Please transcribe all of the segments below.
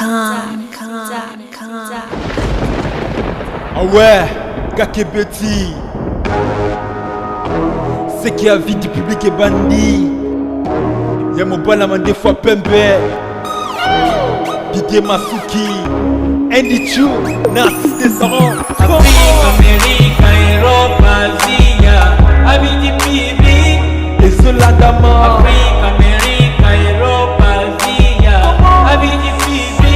Com. Com. Com. Ah ouais, Kakebeti. Ce qui a vie du public est bandit. Ya mobala mandefu ya pembe. Didier Masuki. Andy Chu, Narcisse Desarons. Afrique, Amérique, Europe, Asia, Abidi Bibi. Ezolandama. Afrique, Amérique, Europe, Asia, Abidi Bibi.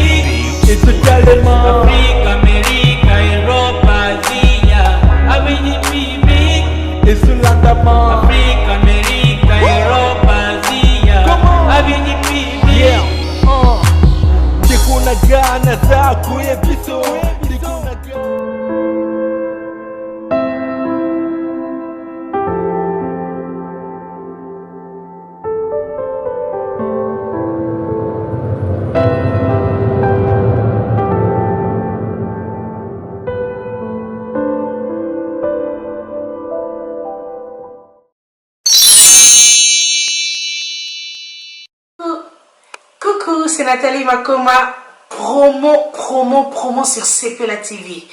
Ezotalema. Afrique, Amérique, Europe, Asia, Abidi Bibi. Ezolandama. Afrique, Amérique, Europe, Asia, Abidi Bibi. Yeah. Ndeko na ga naza koyebiso. Ndeko na ga. Coucou, c'est Nathalie Makoma. Promo, promo, promo sur CPLA TV.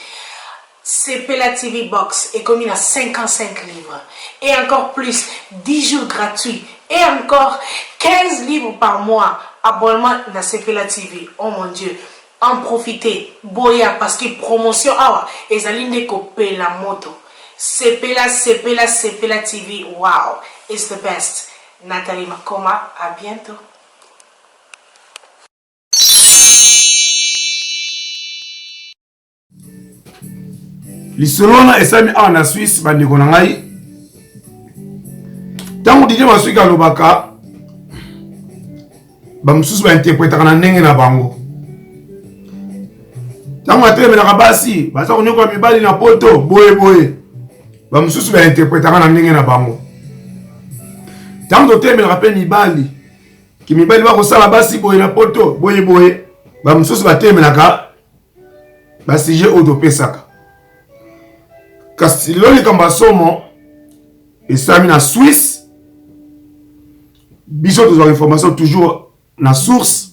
CPLA TV Box est commis à 55 livres. Et encore plus, 10 jours gratuits. Et encore 15 livres par mois. Abonnement à CPLA TV. Oh mon Dieu. En profiter. Boya, parce que promotion, awa, ezali nde kopela moto. CPLA, CPLA, CPLA TV. Wow, it's the best. Nathalie Makoma, à bientôt. Lisolo wana esalemi awa na Suisse, bandeko na ngai. Ntango Didier Masuki alobaka, bamosusu bainterpretaka na ndenge na bango. Ntango atelemelaka basi baza konyokola mibali na poto boye boye, bamosusu bainterpretaka na ndenge na bango. Ntango totelemelaka mpe mibali ki mibali bakosala basi boye na poto boye boye, bamosusu batelemelaka basujet oyo topesaka. Kasi lelo likambo ya somo esalami na Suisse. Biso tozwaka information toujours na source,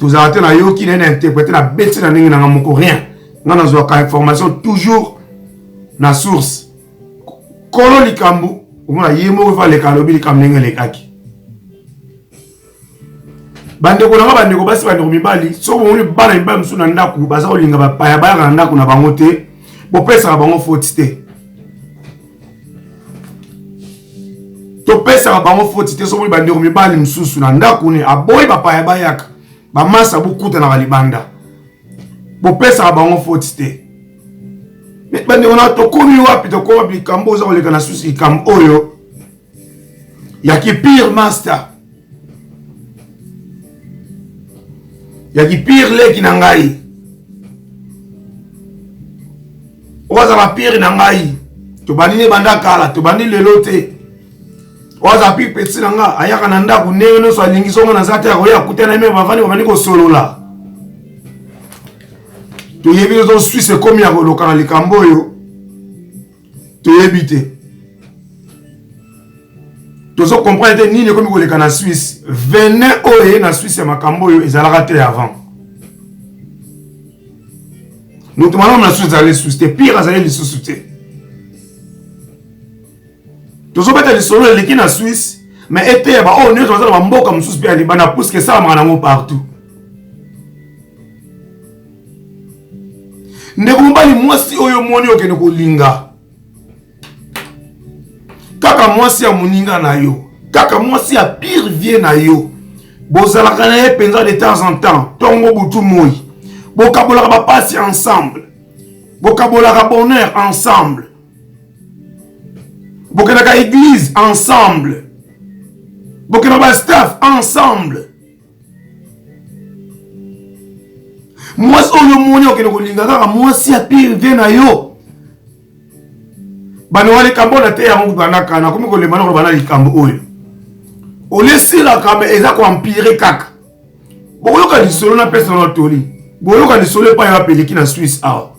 tozalaka te nayoki naye na interprete na beti na ndenge nanga moko rien. Nga nazwaka information toujours na source. Kolo likambo omona ye moko efa aleka alobi likambo ndenge elekaki. Bandeko na nga, bandeko basi, bandeko mibali, soki bomoni bana mibali mosusu na ndako baza kolinga bapaya bayaka na ndako na bango te, bopesaka bango faute te. Topesaka bango faute te. Soki bandeko mibali mosusu na ndako ne aboyi bapaya bayaka, bamasa bokutanaka libanda, bopesaka bango faute te. Me bandeko na, tokomi wapi? Tokomi wapi? Likambo oza koleka na susi, likambo oyo ya kipire master ya kipire leki na ngai, oyo azala pire na ngai, tobandi ne banda kala, tobandi lelo te. Oyo aza pire petit na nga, ayaka na ndako ndenge nyonso alingi, songo naza te, akoya akutana me bavandi babandi kosolola. Toyebi tozo Suisse ekomi ya koloka na likambo oyo toyebi te, tozo comprendre te nini ekomi koleka na Suisse. Venin oyo eye na Suisse ya makambo oyo ezalaka te avant. Moto malamu na Suisse azali lisusu te, pire azali lisusu te. Tozobeta lisolo eleki na Suisse, mais eteya baoyo nyonso baza na bamboka mosusu mpe ya libanda, puisque esalamaka nango partout. Ndeko mobali, mwasi oyo omoni okende kolinga kaka mwasi ya moninga na yo, kaka mwasi ya pire vie na yo, bozalaka na ye mpenza de temps en temps, ntongo butu moi, bokabolaka bapasi ensemble, bokabolaka bonheur ensemble, bokendaka église ensemble, bokendaka ba staff ensemble. Mwasi oyo omoni okende kolinga kaka mwasi ya pire vie na yo, bana wa likambo na te yango bandaka nakomi kolemba na koloba na likambo oyo olesilaka, me eza koempire kaka. Bokoyoka lisolo napesa na toli, boyoka lisolo epai wapi eleki na Suisse awa.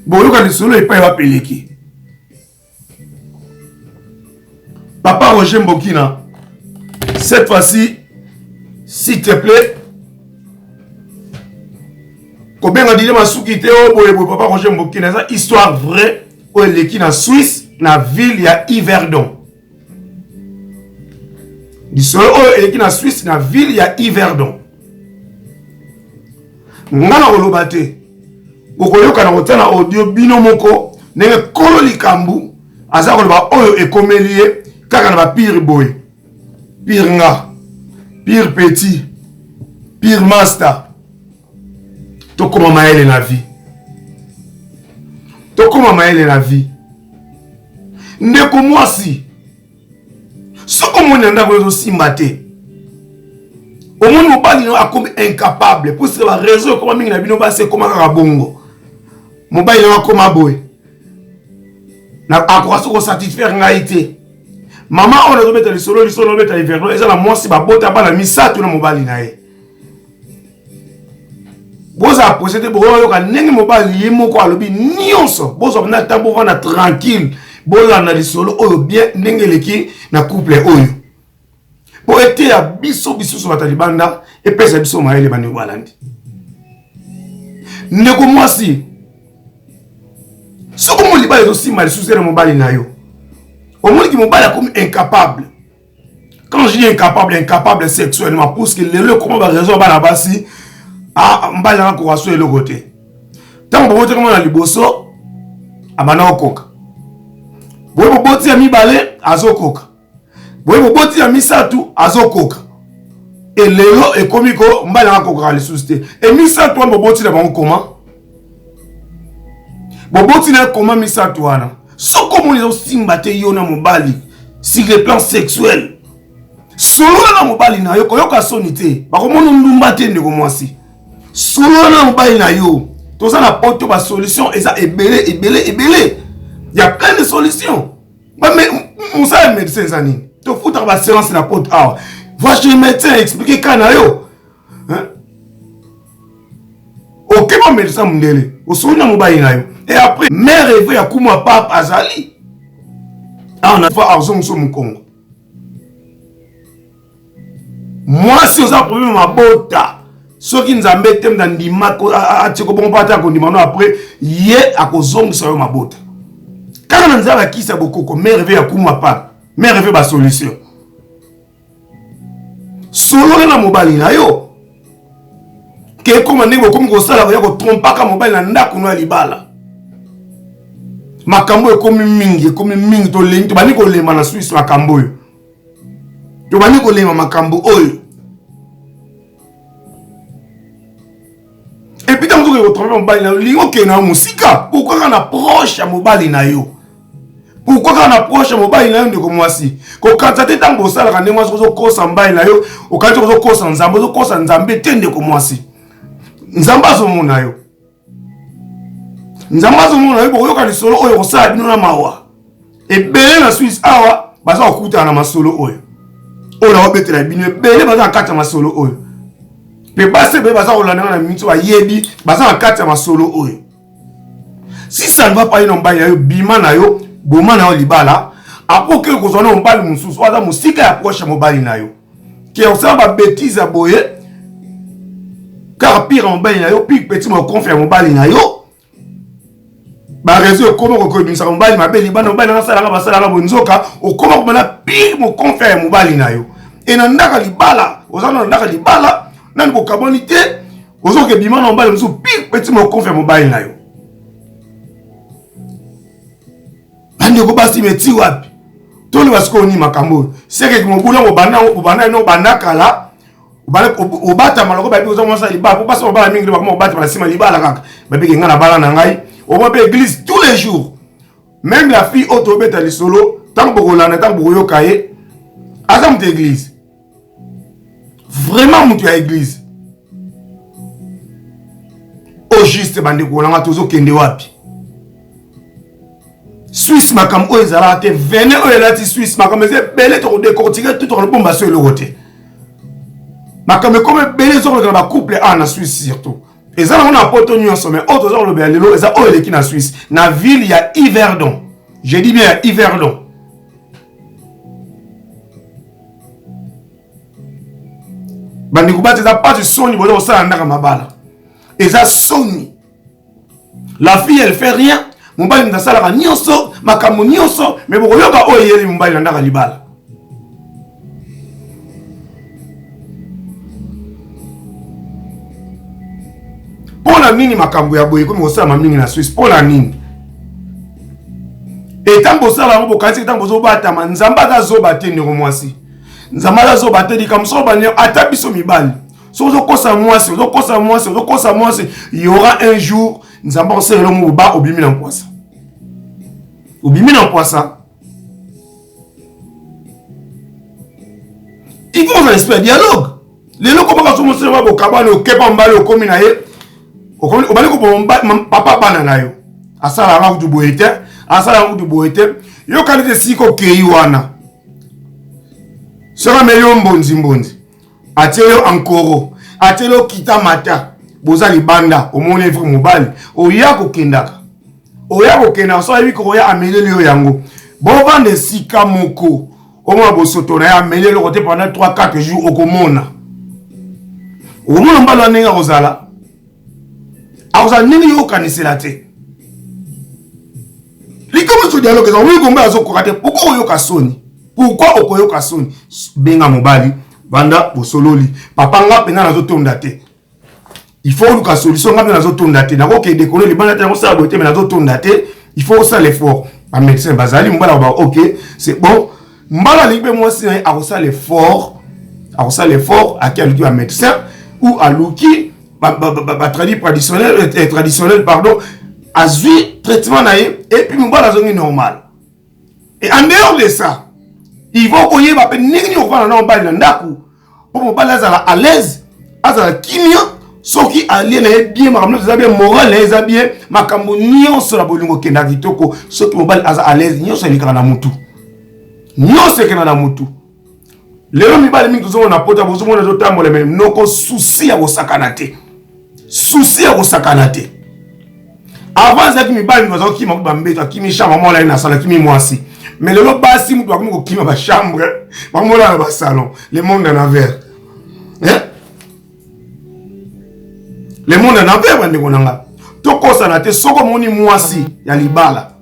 Boyoka lisolo epai wapi eleki. Papa Roger Mbokina, Cette fois-ci, s'il te plaît, kobenga Didier Masuki te oyo boye boye papa Roger Mbokina eza histoire vraie oyo eleki na Suisse na ville ya Yverdon. Lisolo oyo eleki na Suisse na ville ya Yverdon. Nga na koloba te, bokoyoka na kotia na audio bino moko ndenge kolo likambo aza koloba oyo ekomeli ye kaka na bapire boye pire nga pire petit pire master tokoma mayele na vie tokoma mayele na vie ndeko mwasi soki omoni na ndako ezosimba te omoni mobali no akomi incapable puisque bareseau ekoma mingi na bino basi ekoma kaka bongo mobali no akoma boye akoka soki kosatisfaire ngai te mama oyo nazobeta lisolo lisolo nazobeta inferno eza na mwasi babota bana misato na mobali na ye bozala pose te bokoyoka ndenge mobali ye moko alobi nyonso bozwa mpenza ata bovanda tranquille bolanda lisolo oyo bien ndenge eleki na couple oyo mpo eteya biso bisusu bato ya libanda epesa biso mayele bandeko balandi ndeko mwasi soki omoni libala ezosimba lisusu te na mobali na yo omoniki mobali akomi incapable quand je dis incapable incapable sexuellement puisque lelo ekoma ba raison ya bana basi ah mobali nanga akoka so eloko te ntango bobotaki mwana liboso abanda kokoka boye boboti ya mibale azokoka boye boboti ya misato azokoka elelo ekomi ko mobali nanga akokaka lisusu te e misato wana boboti na bango koma boboti na koma misato wana soki omoni ezosimba te yo na mobali sur le plan sexuel solola na mobali na yo koyoka soni te bakomona ndumba te ndeko mwasi solola na mobali na yo toza na poto basolution eza ebele ebele ebele ya plein de solution mosala ya médecin eza nini tofutaka baséance na poto awa va chez médecin explike ka na yo okeba médecin mundele osoli na mobali na yo et après mère eve ya kuma pape azali awa na fa azongiso mokongo mwasi oza problème mabota soki nzambe te mna ndima atie kobongo mpo ata akondima no après ye akozongisa yo mabota kaka na nzala kisi ya bokoko mère eve ya kuma pape mère eve basolution solola na mobali na yo ke ekoma ndenge bokomi kosala koya kotrompaka mobali na ndako no ya libala makambo ekomi mingi ekomi mingi tolengi tobandi kolemba na swisse makambo oyo tobandi kolemba makambo oyo epuis ntango ozokoki kotrompe mobali na yo lingi okende na yo mosika pourkui kaka na proche ya mobali na yo pourkui kaka na proche ya mobali na yo ndeko mwasi kokanisa te ntango osalaka ndenge mwasi ozokosa mobali na yo okanisi ozokosa nzambe ozokosa nzambe te ndeko mwasi nzambe azomona yo nzambe azomona yo bokoyoka lisolo oyo kosala bino na mawa ebele na swisse awa baza kokutana na masolo oyo oyo naobetela bino ebele baza na kati ya masolo oyo mpe basi ebele baza kolanda na minso bayebi baza na kati ya masolo oyo si ça ne va pas ye na mobali na yo bima na yo boma na yo libala akoki kozwa na mobali mosusu oyo aza mosika ya proche ya mobali na yo ke osala ba bêtise ya boye kaka pire ya mobali na yo pire petit mokonfe ya mobali na yo bareseau ekoma kokobimisaka mobali mabe libanda mobali nanga asalaka basalaka boye nzoka okoma komana pire mokonfe ya mobali na yo e na ndaka libala oza na ndaka libala nani bokabwani te ozoke bima na mobali mosusu pire petit mokonfe ya mobali na yo bandeko basi meti wapi toloba sikoyo nini makambo oyo sekeki mobulu yango obanda obanda ino obanda kala obatama loko bayebi oza mwasi ya libala po basi babala mingi bakoma kobatama na nsima libala kaka babiki ngai na bala na ngai omwa mpe église tous les jours même la fille oyo tobeta lisolo ntango bokolanda ntango bokoyoka ye aza moto ya église vraiment moto ya église au juste bandeko na nga tozokende wapi Suisse makambo oyo ezalaka te vene oyo elati Suisse makambo eza ebele tokodecortike tu tokolobomba so eloko te makambo ekoma ebele ezokoleka na bacouple awa na Suisse surtout eza nango na poto nyonso mais oyo toza kolobela lelo eza oyo eleki na Suisse na ville ya Yverdon je dis bien ya Yverdon. Bandeko bati eza pasi soni boza kosala ndaka mabala. Eza soni. La fille elle fait rien, mobali moto asalaka nyonso, makambo nyonso, mais bokoyoka oyo eyeli mobali na ndaka libala. Mpo na nini makambo ya boye ekomi kosalama mingi na Suisse? Mpo na nini? Etango bosala yango bokanisi ntango bozobatama, Nzambe aza zoba te, ndeko mwasi. Nzambe aza zoba te, likambo soko bani ata biso mibali soki ozokosa mwasi, ozokosa mwasi, ozokosa mwasi, y aura un jour Nzambe akosalela yo ba obimi na mpwasa, obimi na mpwasa. Il faut ozala esprit ya dialogue. Lelo komaka so mosala bokabani okepa mobali okomi na ye obali koboma papa bana na yo asalaka kutu boye te, asalaka kutu boye te, yokani te sika okei wana soki ameli yo mbonzi mbonzi atie yo ankoro atie yo kita mata boza libanda omoni vrai mobali oya kokendaka oya kokendaka so ayebi koya ameleli yo yango bovanda esika moko omona bosoto na ye ameli eloko te pendant 3 4 jours okomona okomona mobali wana ndenge akozala akozala ndenge yo okanisela te likambo so dialogue eza oyoki mobali azokoka te pourkoi oyoka soni pourkoi okoyoka soni benga mobali banda bosololi papa nga mpenza nazotonda te il faut oluka solution nga mpe nazotonda te nakokende kolo libanda te nakosala boye te me nazotonda te il faut osala effort bamédecin bazali mobali akoba ok c'est bon mbala alingi mpe mwasi na ye akosala effort akosala effort ake aluki bamédecin ou aluki batradi traditionnel eh, traditionnel pardon azwi traitement na ye et puis mobali azongi normal. Et en dehors de ça, il faut koyeba mpe ndenge nini okofanda na mobali na ndako mpo mobali azala à l'aise, azala kimia soki alie na ye bien, makambo nyonso eza bien, moral na ye eza bien, makambo nyonso na bolingo ekendaka kitoko. Soki mobali aza à l'aise, nyonso elekaka na mutu, nyonso ekenda na mutu. Lelo mibali mingi tozomona na pota, bozomona ezotambola me noko susi ya kosakana te, susi ya kosakana te. Avant ezalaki mibali baza kokima bambeto, akimi chambre mwana ye na sala, akimi mwasi. Mais lelo basi mutu bakomi kokima ba chambre, bakomona na ba salon. Le monde en envers, hein? Le monde en envers. Bandeko na nga, tokosana te. Soki omoni mwasi ya libala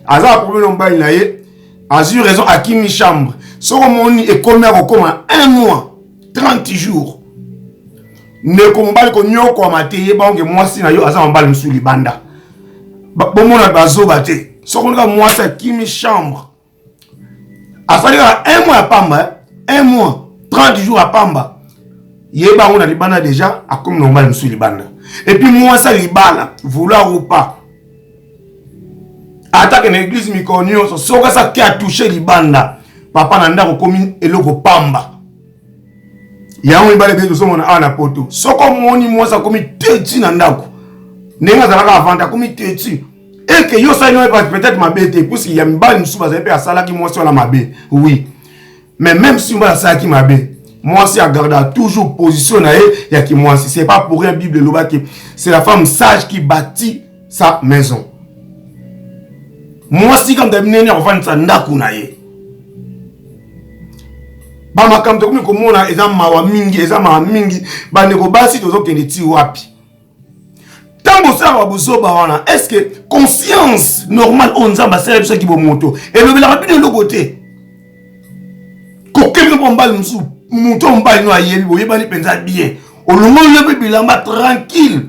aza na problème na mobali na ye, azwi raison akimi chambre, soki omoni ekomi akokoma 1 mois 30 jours, ndeko mobali konyokwama te, yeba onge mwasi na yo aza mobali mosusu libanda. Bomona bazoba te. Soki onika mwasi akimi chambre, asali kaka 1 mois ya pamba, 1 mois 30 jours ya pamba, yeba yango na libanda déjà akomi na mobali mosusu libanda. Et puis mwasi ya libala, vouloir ou pas, atake na église mikolo nyonso, soki asaki atouche libanda, papa na ndako okomi eloko pamba. Yango mibale mpe tozomona awa na poto, soki omoni mwasi akomi teti na ndako ndenge azalaka avante, akomi teti eke yo osali nayo peut-être mabe te, puisque ya mibali mosusu bazali mpe asalaki mwasi wana mabe. Oui, mais même si mobali asalaki mabe, mwasi agarda toujours position na ye ya kimwasi. C'est pas pour rien Bible elobaki c'est la femme sage qui bâtit sa maison. Mwasi kamta minene akofandisa ndako na ye. Bamakambo tokomi komona eza mawa mingi, eza mawa mingi. Bandeko basi, tozokende ti wapi? Ntango osalaka babuzoba wana, est ce que conscience normale oyo Nzambe asala biso kibomoto elobelaka bino eloko te? Kokebino mpo mobali mosusu, moto oyo mobali no ayebi, boyebani mpenza bien, olongoli yo mpe bilamba tranquille,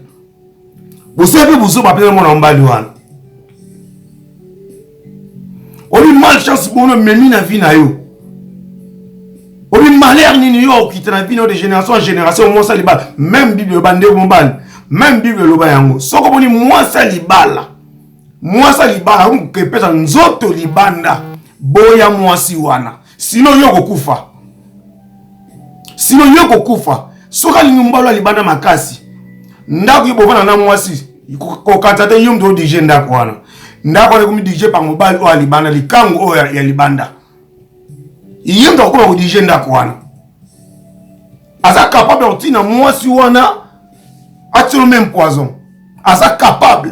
bosala mpe buzoba mpenza mwana mobali wana. Obi malchance bono memi na vie na yo, obi malheur nini yo okita na vie na yo de génération en génération. Mwasi ya libala, même Bible eloba, ndeko mobali, même Bible eloba yango, soki omoni mwasi ya libala, mwasi ya libala akomi kopesa nzoto libanda, boya mwasi wana, sino yo kokufa, sino yo kokufa. Soki alingi mobali ya libanda makasi, ndako yo bovanda na mwasi, kokata te, yo moto odirige ndako wana. Ndako wana ekomi dirige par mobali oyo ya libanda, likangu oyo ya libanda. Ye moto akokoma kodirige ndako wana, aza capable ya kotina mwasi wana atielo même poison. Aza capable,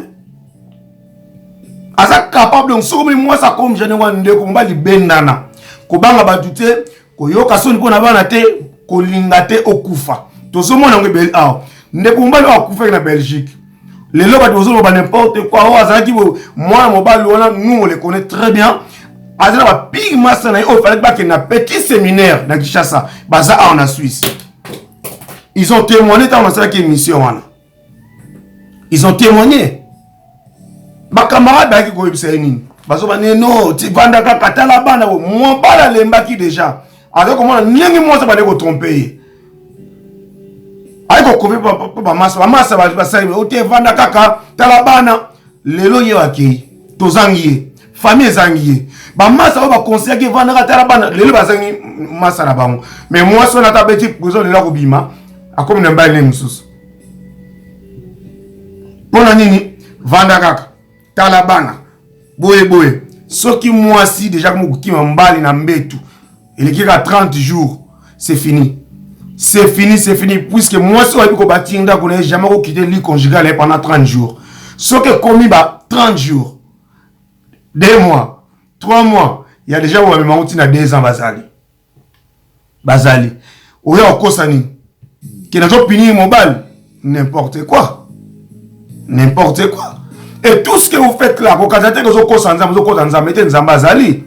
aza capable. Donc soki omoni mwasi akomi jane wana, ndeko mobali, bendana, kobanga bato te, koyoka soni mpo na bana te, kolinga te okufa. Tozomona yango ebele awa. Ndeko mobali oyo akufaki na Belgique, lelo bato bozoloba n'importe quoi, oyo azalaki mwana mobali wana, nous on le connaît très bien, aza na bapire masa na ye oyo falaki bakende na petit séminaire na Kinshasa, baza awa na Suisse. Ils ont témoigné ntango nasalaki émission wana, ils ont témoigné. Bacamarade bayaki koyebisa ye nini, bazoba neno tivanda kaka, tala bana. Mobali alembaki déjà, aza komona ndenge mwasi abandi kotrompe ye, ayi kokofi mpo bamasa bamasa basali ote, vanda kaka, tala bana. Lelo ye akei, tozangi ye, famille ezangi ye. Bamasa oyo bakonseyaki evandaka, tala bana, lelo bazangi masa na bango. Mais mwasi wana ata abeti prison, lelo akobima, akomi na mibali ne mosusu. Mpo na nini? Vanda kaka, tala bana, boye boye. Soki mwasi deja komi kokima mobali na mbetu, eleki kaka 30 jours, c'est fini, c'est fini, c'est fini, puisque mwasi oyo ayebi kobatir ndako na ye, jamais akokite lit conjugal ye pendant 30 jours. Soki ekomi ba 30 jours, 2 mois, 3 mois, ya deja oyo bamemango ntina 2 ans, bazali bazali oya kokosa nini ke nazopinir mobali? N'importe quoi, n'importe quoi. Et tout ce que vous faites là, kokanisa te ozokosa Nzambe, ozokosa Nzambe te, Nzambe azali.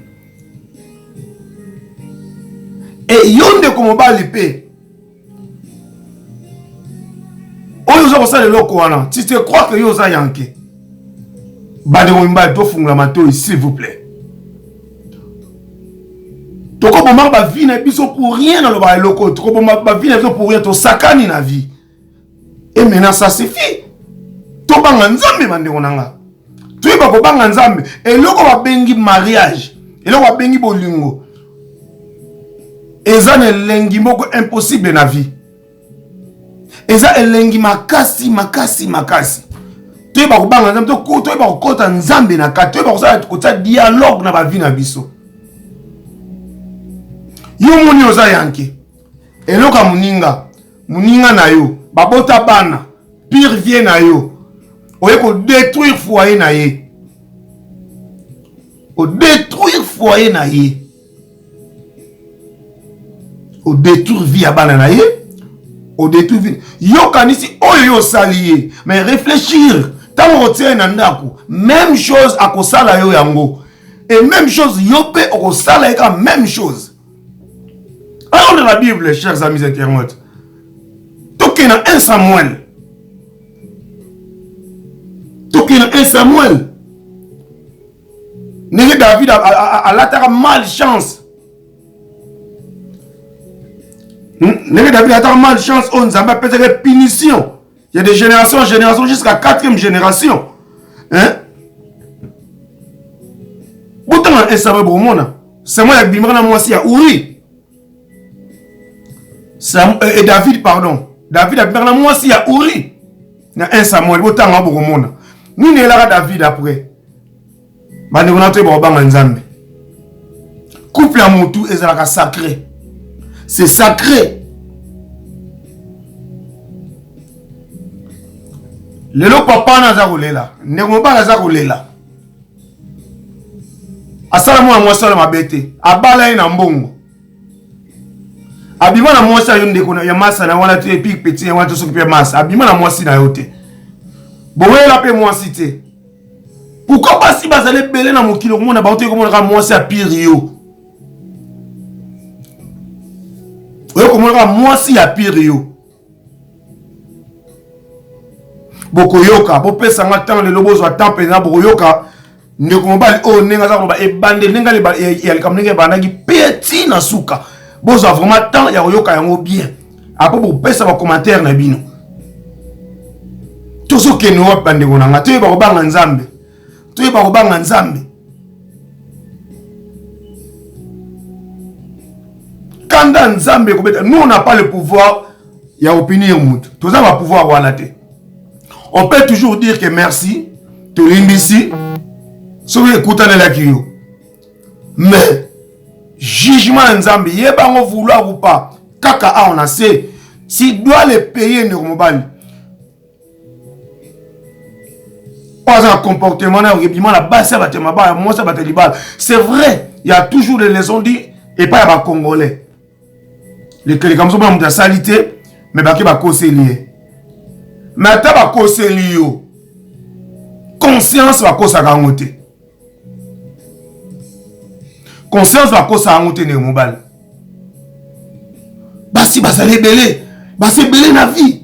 E yo ndeko mobali mpe oyo oza kosala eloko wana, tu te crois que yo oza yanke. Bandeko mibali, tofungola matoi, s'il vous plaît. Tokobomaka bavie na biso pour rien. Nalobaka eloko oyo, tokoboma bavie na biso pour rien, tosakani na vie. Et maintenant ça suffit. Tobanga Nzambe, bandeko na nga, toyeba kobanga Nzambe. Eloko babengi mariage, eloko babengi bolingo, eza na elengi moko impossible na vie, eza elengi makasi makasi makasi. Toyeba kobanga Nzambe, toyeba kokɔta Nzambe na kati, toyeba kosala kotia dialogue na bavie na biso. Yo moni oza yanke, eloko ya moninga, moninga na yo babota bana, pire vie na yo, oye kodétruire foyer na ye, odétruire foyer na ye, odétruire vie ya bana na ye, odétruire vie. Yokanisi oyo yo osali ye, mais réfléchir, ntango okotia ye na ndako, même chose akosala yo yango, et même chose yo mpe okosala ye kaka même chose. Allons dans la Bible, chers amis internautes. Tokende na 1 Samuel, tokende na 1 Samuel, ndenge David alataka malchance, ndenge David alataka malchance oyo Nzambe apesaka punition ya de génération en génération jusqu'à quatrième génération, hein? Botanga 1 Samuel, bokomona Samuel abimaka na mwasi ya Uri. Sam, et David, pardon, David abimaka na mwasi ya Uri na 1 Samuel. Botanga, bokomona nini elaka David après. Bandeko na, toyeba kobanga Nzambe. Couple ya motu ezalaka sacré, c'est sacré. Lelo papa wana aza kolela, ndeko mobali aza kolela, asala mwana mwasi wana mabe te, abala ye na mbongo, abima na mwasi ayo ndeko ya masa na wana te, epi petit ya wana te, soki mpe masa abima na mwasi na yo te, bowela mpe mwasi te. Pourquoi basi bazali ebele na mokili, okomona bango te, komonaka mwasi ya pire yo, oyo komonaka mwasi ya pire yo. Bokoyoka, bopesanga ntango lelo, bozwa temps mpenza, bokoyoka ndeko mobali oyo ndenge aza koloba ebandeli, ndenge ya likambo ndenge ebandaki mpe ti na suka. Bozwa vraiment temps ya koyoka yango bien, apo bopesa bacommentaire na bino. Tozokende wapi, bandeko na nga? Toyeba kobanga Nzambe, toyeba kobanga Nzambe. Kanda Nzambe ekobeta. Nous, on n'a pas le pouvoir ya opinir mutu, toza bapouvoir wana te. On peut toujours dire que merci, tolimbisi soki ekutanelaki yo, mais jugement ya Nzambe, yebango, vouloir ou pas, kaka awa na se, tu dois le payer. Ndeko mobali oyo aza na comportement na ebima na basi ya bato ya mabala, mwasi ya bato ya libala, c'est vrai, il y a toujours des leçons dit epai ya bacongolais. Likambo soki moto asali te. Mais bake bakoseli ye. Mais ata bakoseli yo, conscience bakosaka yango te. Conscience bakosaka yango te ndeko mobali. Basi bazali ebele, basi ebele na vie.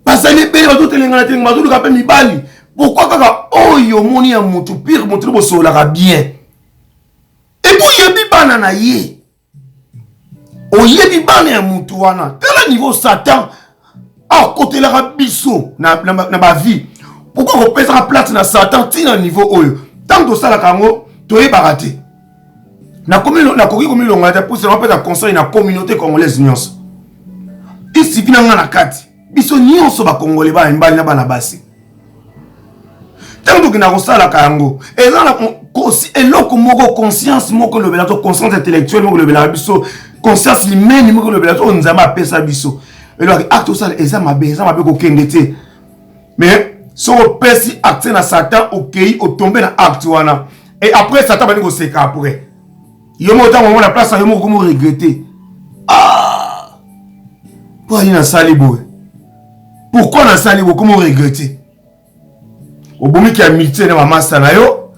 Bazali ebele bazotelengana te, bazoluka mpe mibali. Pourquoi kaka oyo omoni ya motu pire motu bosololaka bien? Epo oyebi bana na ye. Oyebi bana ya motu wana. Tala niveau Satan akotelaka biso na, na, na ba vie. Pourquoi kopesaka place na Satan ti na niveau oyo? Tango tosalaka yango toyebaka te. Nakoki komilongola te mpo napesa conseil na communauté congolaise nyonso. Isifi na nga na kati. Biso nyonso ba congolais bana mibali na bana basi. Ntango tokenda kosalaka yango eza na eloko moko conscience moko elobela to conscience intellectuelle moko elobelaka biso, conscience humaine moko elobela to Nzambe apesa biso. Elobaki acte osala eza mabe, eza mabe kokende te. Mais soki opesi acte na Satan, okei otombe na acte wana. Et après Satan bandi koseka après. Yo moko ntango omona place yo moko komo regretter. Ah! Mpo ani nasali boye? Pourquoi nasali boye? Komo regretter? Obomiki amitié na bamasta na yo.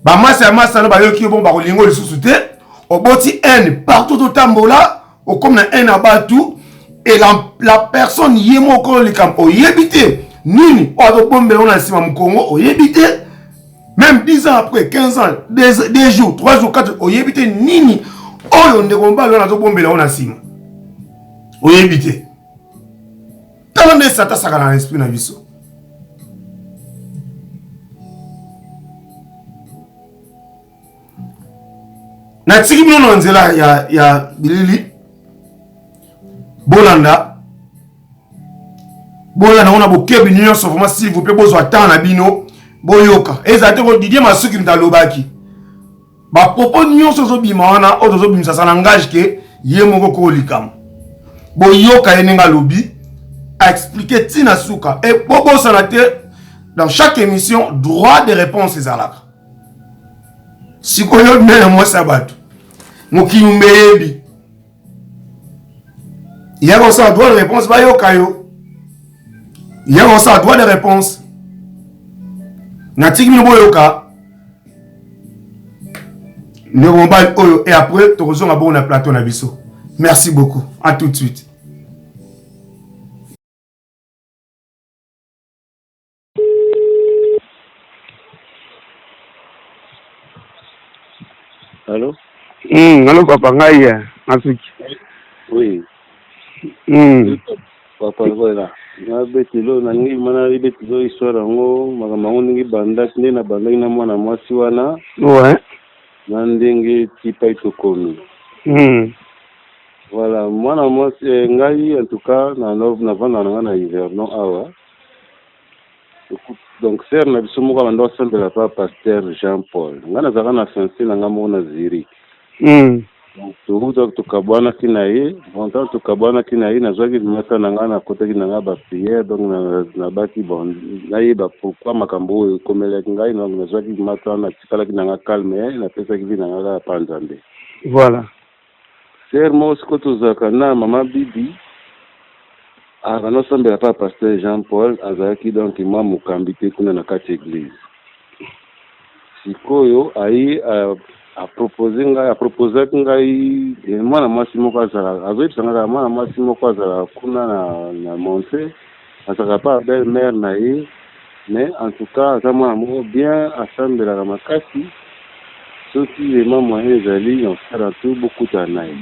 Bamasta ya masta na bayoki yo bongo bakolinga lisusu te. Oboti haine partout totambola, okomi na haine ya batu et la personne ye moko likambo oyebi te nini oyo azobombela na nsima mokongo oyebi te. Même 10 ans après, 15 ans, 2 jours, 3 jours, 4 jours, oyebi te nini oyo ndeko mobali wana azobombela na nsima oyebi te. Tala nde Satan asakana na esprit na biso. Natiki bino na nzela ya bilili, bolanda bolanda ngo na bokebi nyonso vraiment, s'il vous plaît, bozwa temps na bino boyoka. Ezala te ko Didier Masuki moto alobaki ba propos nyonso ozobima wana, oyo tozobimisa sa langage ke ye moko ko likambo. Boyoka ye ndenge alobi, a expliquer tina suka. Et bobosana te, dans chaque émission droit de réponse ezalaka. Sikoyo mena mwasi ya bato mokili mbeyebi ya kosala droit de réponse, bayoka yo ya kosala droit de réponse. Natiki bino boyoka ndeko mobali oyo et après tokozonga bongo na plateau na biso. Merci beaucoup, à tout de suite. Allô? Allô papa, ngai ya Masuki. Oui. Papa, voilà. Nabetelo nalingi mana ebetelo histoire yango, makambo yango ndenge bandaki, nde nabandaki na mwana mwasi wana. Ouais. Na ndenge tipai tokomi. Voilà, mwana mwasi ngai en tout cas na navanda na ngai na Yverdon awa. Donc sœur na biso moko abanda osambela pa pasteur Jean Paul. Ngai nazalaka na fiancé na ngai moko na Zurich. Donc tokuta tokabwanaki na ye, longtemps tokabwanaki na ye, nazwaki mata na ngai, nakotaki na ngai ba prière, donc nabaki bon, nayeba pourquoi makambo oyo ekomelaki ngai, donc nazwaki mata, natikalaki na ngai calme, napesaki vie na ngai kaka pa Nzambe. Voilà. Sœur moko sikoyo tozalaka na mama Bibi, azalaka nosambela pa pasteur Jean Paul, azalaki donc mwa mokambi te kuna na kati église. Sikoyo ayi apropose ngai, aproposaki ngai mwana mwasi moko azala, azoyebisa ngai kaka mwana mwasi moko azala kuna na Montreux, azalaka pa belle mère na ye, mais en tout cas aza mwana moko bien, asambelaka makasi. Soki vraiment moyen ezali na kosala tout bokutana na ye.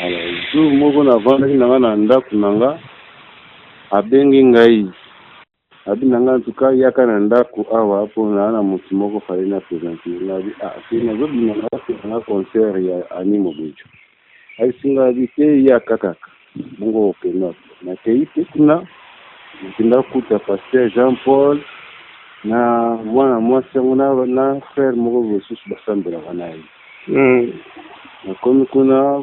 Alors jour moko navandaki na ngai na ndako na nga, abengi ngai, abi na ngai en tout cas yaka na ndako awa mpo na na motu moko fallait na présenter nga. Abi ah te, nazobima na nga concert ya Annie Mobejo. Ayebisi ngai abi te yaka kaka bongo okenda. Nakei te kuna, nakenda kuta pasteur Jean Paul na mwana mwasi yango na frère moko mosusu basambelaka na ye. Nakomi kuna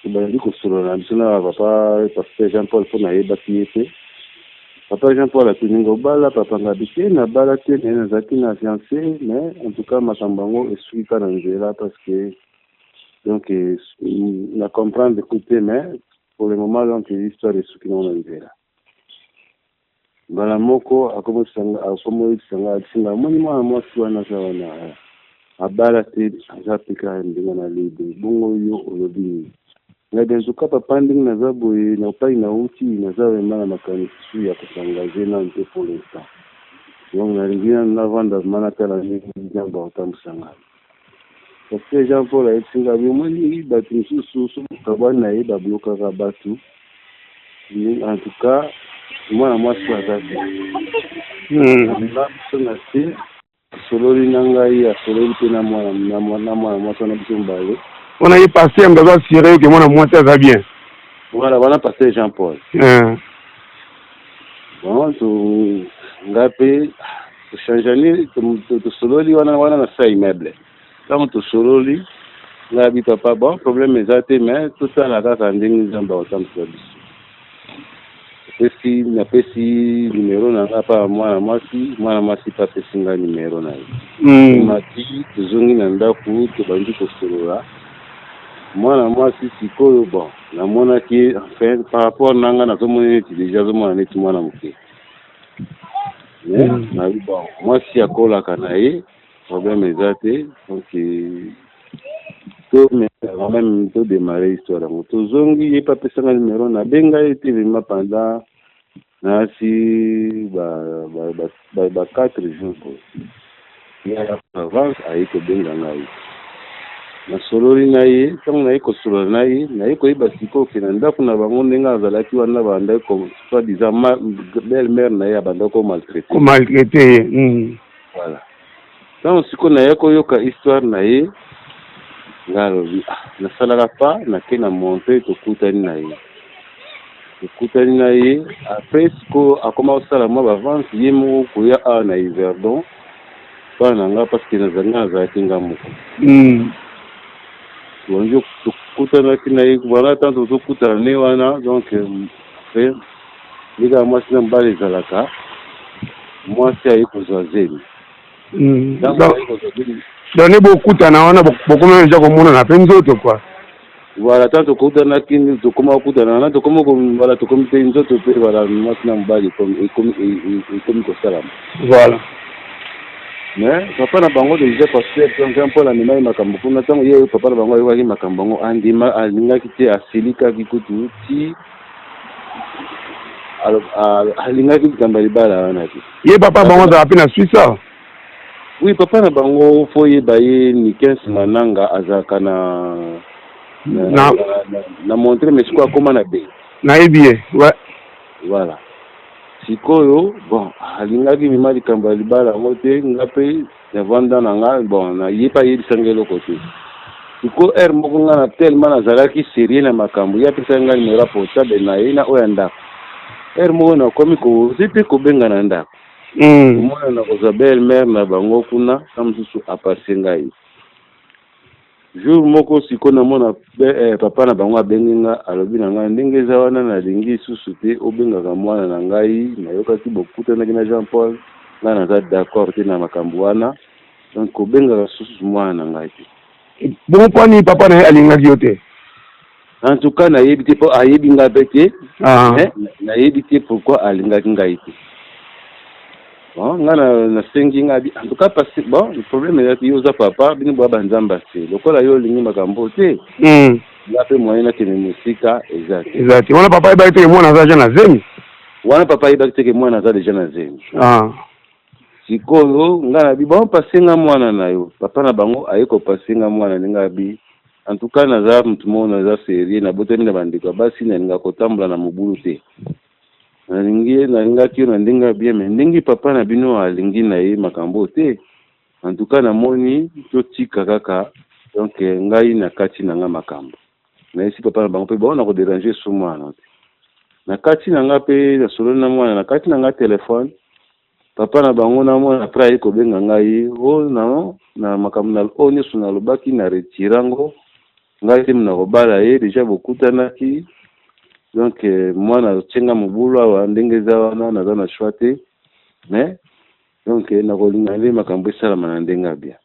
tobandi kosolola na biso na papa pasteur Jean Paul mpo nayebaki ye te. Papa Jean Paul atuni nga obala papa nga abi te nabala te, mais nazalaki na fiancé, mais en tout cas makambo yango esuki kaka na nzela parce que Donc na comprendre ku te, mais pour le moment, donc histoire esuki nango na nzela. Mbala moko akomoyebisa nga, abisinga amoni mwana mwasi wana aza wana, abala te, aza mpe kaka ndenge na libre. Bongo yo olobi nini? Ngai bien, nzoka papa, ndenge naza boye na epai nauti, naza vraiment na makanisi su ya kos'engager nanu te pour l'instant. Donc nalingi nanu navanda vraiment, natala ndenge Nzambe akotambwisa ngai, parce que Jean Paul ayebisi ngai, omoni bato mosusu soki okabwani na ye, bablokaka bato. En tout cas mwana mwasi aza te. Amema biso na se, asololi na ngai, asololi mpe na mwana mwasi wana, biso mibale. Wana ye pasteur moto aza assuré ke mwana mwasi aza bien? Voilà, wana pasteur Jean Paul. Bon, to nga mpe tochangeani, tosololi wana wana na sa immeuble. Ntango tosololi, ngai abi: "Papa, bon, problème eza te, mais tosala kaka ndenge Nzambe akotambwisa biso." Napesi numero na ngai mpa mwana mwasi, mwana mwasi mpe apesi ngai numero na ye. Tomati, tozongi na ndako, tobandi kosolola. Mwana mwasi sikoyo, bon, namonaki, enfin, par rapport na ngai, nazomona neti déjà azomona neti mwana moke, mais nabi: "Bon, mwasi akolaka na ye, problème eza te." Donc to quand même todémarre histoire yango. Tozongi, ye mpe apesanga numero, nabenga ye te vraiment pendant nasi ba 4 jours boye. Ye avance, aye kobenga ngai, nasololi na ye. Ntango naye kosolola na ye, naye koyeba sikoyo ke na ndako na bango, ndenge azalaki wana, bandaki soit disant belle mère na ye abandaki komaltraiter. Komaltraiter ye. Voilà. Ntango sikoyo naye koyoka histoire na ye, ngai alobi: "Ah, nasalaka pa nake na monte." Tokutani na ye, tokutani na ye. Après sikoyo akoma kosala mwa baavance, ye moko koya awa na Yverdon mpa na nga, parce que nazali, nga nazalaki nga moko. Bonjour, tokutanaki na ye wana. Ntango tozokutana ne wana, donc après ndenge mwasi na mobali ezalaka, mwasi aye kozwa zemi. Ntango aye kozwa zemi, donc ne bokutana wana, bokomi deja komonana mpe nzoto quoi. Voilà, ntango tokutanaki, tokoma kokutana wana, tokoma, voilà, tokomi mpe nzoto mpe, voilà, mwasi na mobali ekomi kosalama. Mais papa na bango déjà, pasteur Jean Paul, amemaki makambo kuna. Ntango ye papa na bango ayokaki makambo yango, andima, alingaki te, asilikaki kutu ti alingaki likambo ya libala wana te. Ye papa bango azala mpe na Suisse awa? Oui, papa na bango, fo yeba ye Nikens Mananga, azalaka na Montreux, mais sikoyo akóma na Be. Nayebi ye, ouais. Voilà. Sikoyo, bon, alingaki mima likambo ya libala yango te. Nga mpe navanda na nga, bon, na ye mpe ayebisanga eloko te. Sikoyo heure moko, nga na tellement nazalaki sérieux na makambo, ye apesaki nga numéro ya portable na ye na oyo ya ndako. Heure moko nakomi kozi mpe kobenga na ndako, omona na kozwa belle mère na bango kuna na mosusu apase ngai. Jour moko sikoyo namona papa na bango abengi nga, alobi na ngai: "Ndenge eza wana, nalingi lisusu te obengaka mwana na ngai. Nayokaki bokutanaki na Jean Paul, ngai naza d'accord te na makambo wana, donc kobengaka susu mwana na ngai te." Bongo mpo nini papa na ye alingaki yo te? En tout cas nayebi te, mpo ayebi ngai mpe te. Mais nayebi te pourquoi alingaki ngai te. Bon, ngai nasengi ngai abi: "En tout cas, parce bon, le problème ezaki yo oza papa, bino boya banzambe ase, lokola yo olingi makambo te, nga mpe moyen nakende mosika eza te." Eza te. Wana papa ayebaki te mwana aza deja na zemi? Wana papa ayebaki te ke mwana aza deja na zemi. Sikoyo ngai nabi: "Bon, pase nga mwana na yo." Papa na bango aye kopase nga mwana. Ndenge abi: "En tout cas naza motu moko naza sérieux, nabotami na bandeko ya basi, nalinga kotambola na mobulu te. Nalingi, nalingaki yo na ndenge ya bien, mais ndenge papa na bino alingi na ye makambo te, en tout cas namoni totika kaka." Donc ngai na kati na nga makambo, nayesi papa na bango mpe bao na kodéranger su mwana te. Na kati na nga mpe nasololi na mwana, na kati na nga telefone, papa na bango na mwana. Après aye kobenga ngai o na makambo na oyo nyonso nalobaki, na retire yango. Ngai te na kobala ye, déjà bokutanaki. Donc mwana otienga mobulu awa, ndenge eza wana, naza na choix te, mais donc nakolinga nde makambo esalama na ndenge ya bien.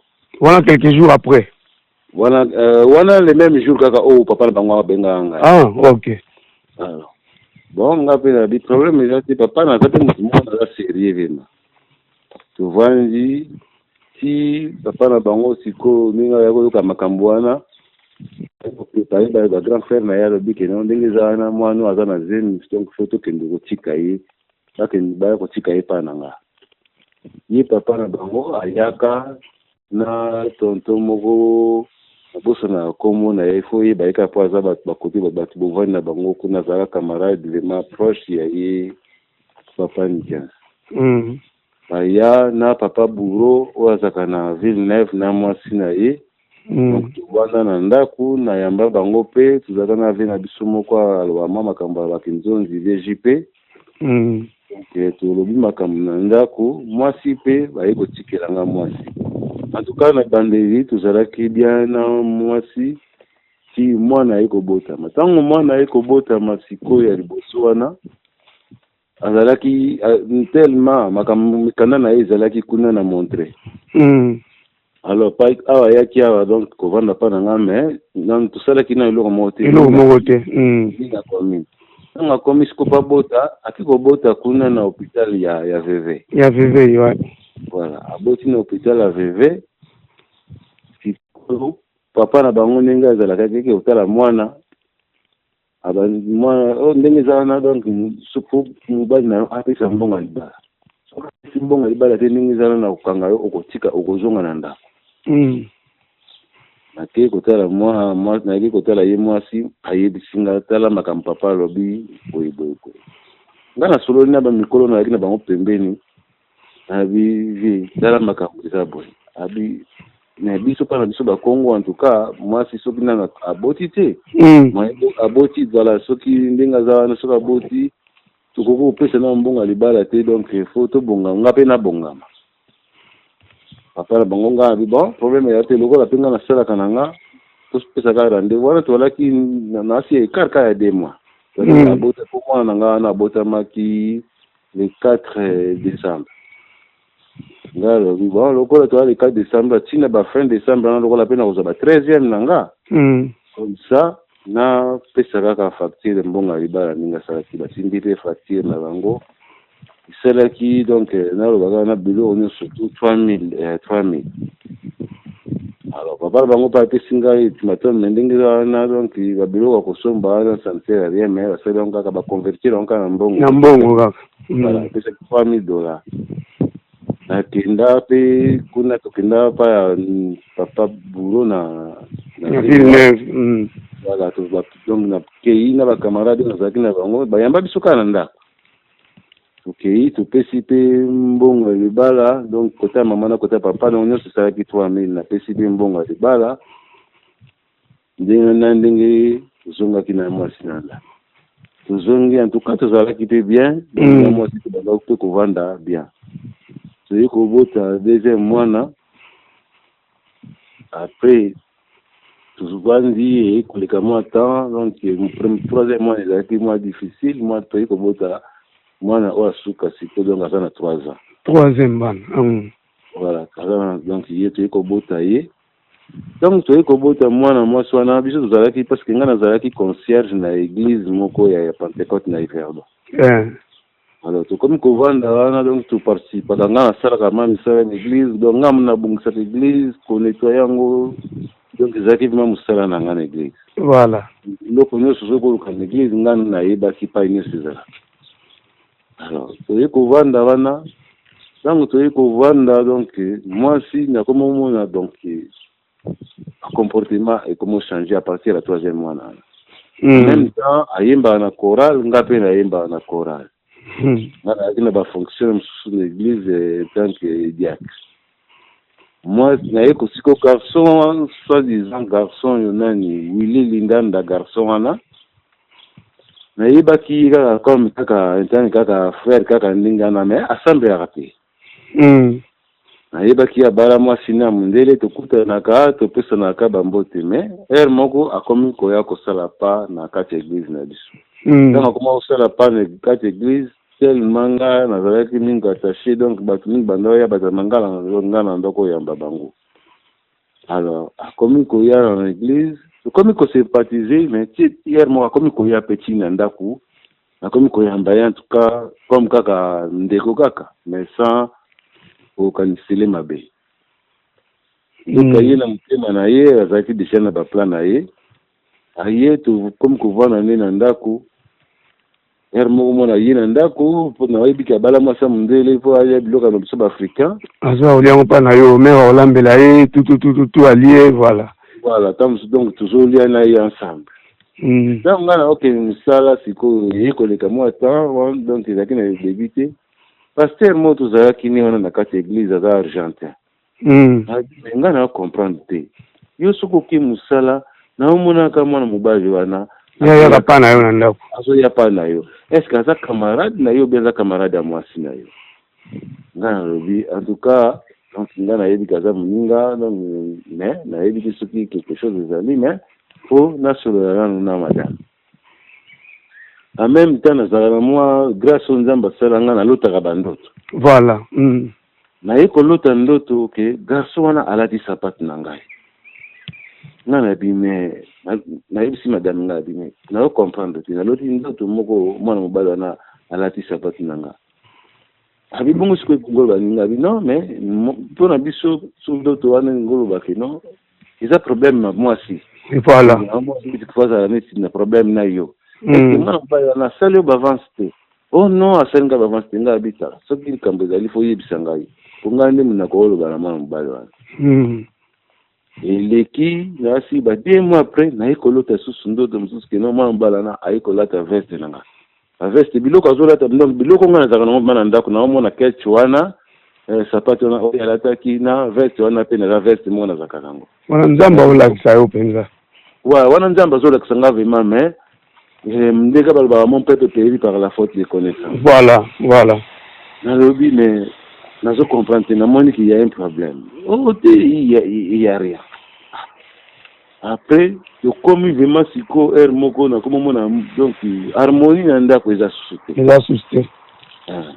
Wana quelques jours après? Wana wana le même jour kaka oyo papa na bango abengaka ngai. Ah, ok. Alors bon, nga mpe nabi problème eza te, papa, naza mpe motu moko naza sérieux vraiment. Tovandi ti papa na bango sikoyo ndenge aya koyoka makambo wana, koprépare ba grand frère na ye, alobi ke non, ndenge eza wana, mwana oyo aza na zemi, donc faut tokende kotika ye, bakende baya kotika ye epai na nga. Ye papa na bango ayaka na tonton moko, nabosana nkombo na ye, faut yeba ye kaka mpo aza bato bakote, bato bovandi na bango kuna, azalaka camarade vraiment proche ya ye papa Nikias. Baya na papa Bouro oyo azalaka na Villeneuve na mwasi na ye. Donc tovanda na ndako, nayamba bango mpe tozalaka na vie na biso moko, aloba mwa makambo alobaki nzonzi VJP. Donc tolobi makambo na ndako, mwasi mpe baye kotikela nga mwasi. En tout cas, na bandeli tozalaki bien na mwasi ti mwana aye kobotama. Ntango mwana aye kobotama sikoyo ya liboso wana, azalaki tellement makambo mikanda na ye ezalaki kuna na Montre. Alors pa awa ayaki awa, donc kovanda mpa na nga, mais nanu tosalaki na eloko moko te. Eloko moko te. Mingi akomi, ntango akomi siko mpo abota, aki kobota kuna na hôpital ya Vevey. Ya Vevey, ouais. Voilà, aboti na hôpital ya Vevey. Sikoyo papa na bango ndenge azalaka, akeki kotala mwana, mwana oyo ndenge eza wana, donc faut mobali na yo apesa mbongo ya libala. Soki apesi mbongo ya libala te, ndenge eza wana, na kokanga yo, okotika, okozonga na ndako. Nakei kotala mwa, nayaki kotala ye, mwasi ayebisi nga: "Tala makambo papa alobi boye boye boye." Nga nasololi na bamikolo nayaki na bango pembeni, nabi: "Vie, tala makambo eza boye." Abi na biso, mpa na biso bakongo, en tout cas mwasi soki nano aboti te, aboti, voilà, soki ndenge aza wana, soki aboti, tokoki kopesa na mbongo ya libala te, donc faut tobonga, nga mpe nabongama. Papa na bango, nga abi: "Bon, problème eya te, lokola mpe nga nasalaka na nga, topesa kaka rendez-vous." Wana tozalaki nasi écart kaka ya 2 mois. Abota po mwana na nga wana abotamaki le 4 décembre. Nga alobi: "Bon, lokola toza le 4 décembre, ntina ba fin décembre wana, lokola mpe nakozwa ba 13e na nga, comme ça napesa kaka facture mbongo ya libala." Ndenge asalaki, batindi mpe facture na bango, esalaki donc nalobaka na biloko nyonso tout 3000, 3000. Alors papa na bango mpe apesi ngai ultimatum, mais ndenge eza wana, donc babiloko ya kosomba wana, ça ne sert à rien, mais basali yango kaka, baconvertir yango kaka na mbongo. Na mbongo kaka. Voilà, apesaki 3000 dollars. Nakenda mpe kuna, tokenda pa ya papa Bouro na na Villeneuve. Voilà, donc nakei na bacamarade nazalaki na bango, bayamba biso kaka na ndako. Tokei, topesi mpe mbongo ya libala, donc kota ya mama na kota ya papa, donc nyonso esalaki 3000. Napesi mpe mbongo ya libala ndenge na ndenge. Tozongaki na mwasi na ndako, tozongi, en tout cas tozalaki mpe bien na mwasi, tobandaki mpe kovanda bien. Toyei kobota deuxième mwana. Après tovandi, eyei koleka mwa temps, donc troisième mwana ezalaki mwa difficile. Mwa toyei kobota mwana oyo asuka sikoyo, donc aza na 3 ans. Troisième bana. Voilà, aza, donc ye toyei kobota ye. Ntango toyei kobota mwana mwasi wana, biso tozalaki, parce que ngai nazalaki concierge na église moko ya Pentecôte na Yverdon. Alors tokomi kovanda wana, donc toparticipaka, ngai nasalaka ma misala na église, donc ngai nabongisaka église, konettoyer yango, donc ezalaki vraiment mosala na ngai na église. Biloko nyonso soki koluka na église, ngai nayebaki pai nyonso ezalaka. Alors toyei kovanda wana, ntango toyei kovanda, donc mwasi nakomi omona, donc comportement ekomi ochanger à partir ya troisième mwana wana. En même temps ayembaka na chorale, nga mpe nayembaka na chorale. Nga nazalaki na bafonction mosusu na église tant que diacre. Moi naye kosiko garçon, soi-disant garçon yo nani, Willi Lindanda, garçon wana nayebaki kaka comme kaka interne, kaka frère, kaka ndenge wana, mais asambelaka te. Nayebaki abala mwasi na mondele, tokutanaka, topesanaka bambote, mais heure moko akomi koya kosala pa na kati ya église na biso. Ntango akoma kosala pa na kati ya église, tellement nga nazalaki mingi attaché, donc bato mingi banda oya, bato ya mangala, nga na ndako oyamba bango. Alors akomi koya na église, tokomi kosympathiser, mais ti heure moko akomi koya mpe ti na ndako, nakomi koyamba ye, en tout cas comme kaka ndeko kaka, mais sans kokanisele mabe. Nzoka ye na motema na ye azalaki déjà na baplan na ye. Aye, tokomi kovanda nde na ndako. Heure moko mona ye na ndako, mpo nayebiki abala mwasi ya mondele, mpo aya biloko na biso baafricain. Aza koliango mpa na yo, mare akolambela ye tututututu, alie, voilà. Voilà, ntango mosusu donc tozolia na ye ensemble. Ntango ngai naokende mosala, sikoyo eye koleka mwa temps, donc ezalaki na début te, pasteur moko tozalaki ne wana na kati ya église, aza argentin. Mais ngai na comprendre te, yo soki oke mosala, naomonaka mwana mobali wana. Yayaka mpa na yo na ndako. Azoya pa na yo, est ce que aza camarade na yo, bien aza camarade ya mwasi na yo? Ngai nalobi, en tout cas, donc ngai nayebi ke aza moninga, donc, mais nayebi te soki quelque chose ezali, mais po nasolola nanu na madame. En même temps, nazalaka na mwa grâce oyo Nzambe asala ngai, nalotaka bandoto. Naye kolota ndoto ke garçon wana alati sapate na ngai. Ngai nayebi, mais nayebisi madame, ngai abi, mais nayo comprendre te, naloti ndoto moko, mwana mobali wana alati sapate na ngai. Abi bongo sikoyo ngoloba ninga? Abi non, mais mpo na biso so ndoto wana ngolobake non, eza problème na mwasi. Mwasi azala neti na problème na yo. Mwana mobali wana asali yo baavance te? Oh non, asali ngai baavance te. Ngai abitaka, soki likambo ezali, fo oyebisa ngai, po ngai nde monako oloba na mwana mobali wana. Eleki nasi ba 2 mois après, naye kolota susu ndoto mosusu ke no, mwana mobali wana aye kolata veste na ngai, baveste, biloko azolata, donc biloko ngai nazalaka nango mpa na ndako. Naomona ketch wana, sapato wana oyo alataki na veste wana, mpe naza veste moko nazalaka nango. Wana Nzambe aolakisa yo mpenza. Wa wana Nzambe azolakisa nga vraiment, mais ndenge balobaka, mon peuple périt par la faute de connaissance. Voilà. Nalobi, mais nazo comprendre te, namoni qu'il y a un problème. Oh te, il y a rien. Après tokomi vraiment siko heure moko nakomi omona donc harmonie na ndako eza susu te. Eza susu te. Ah.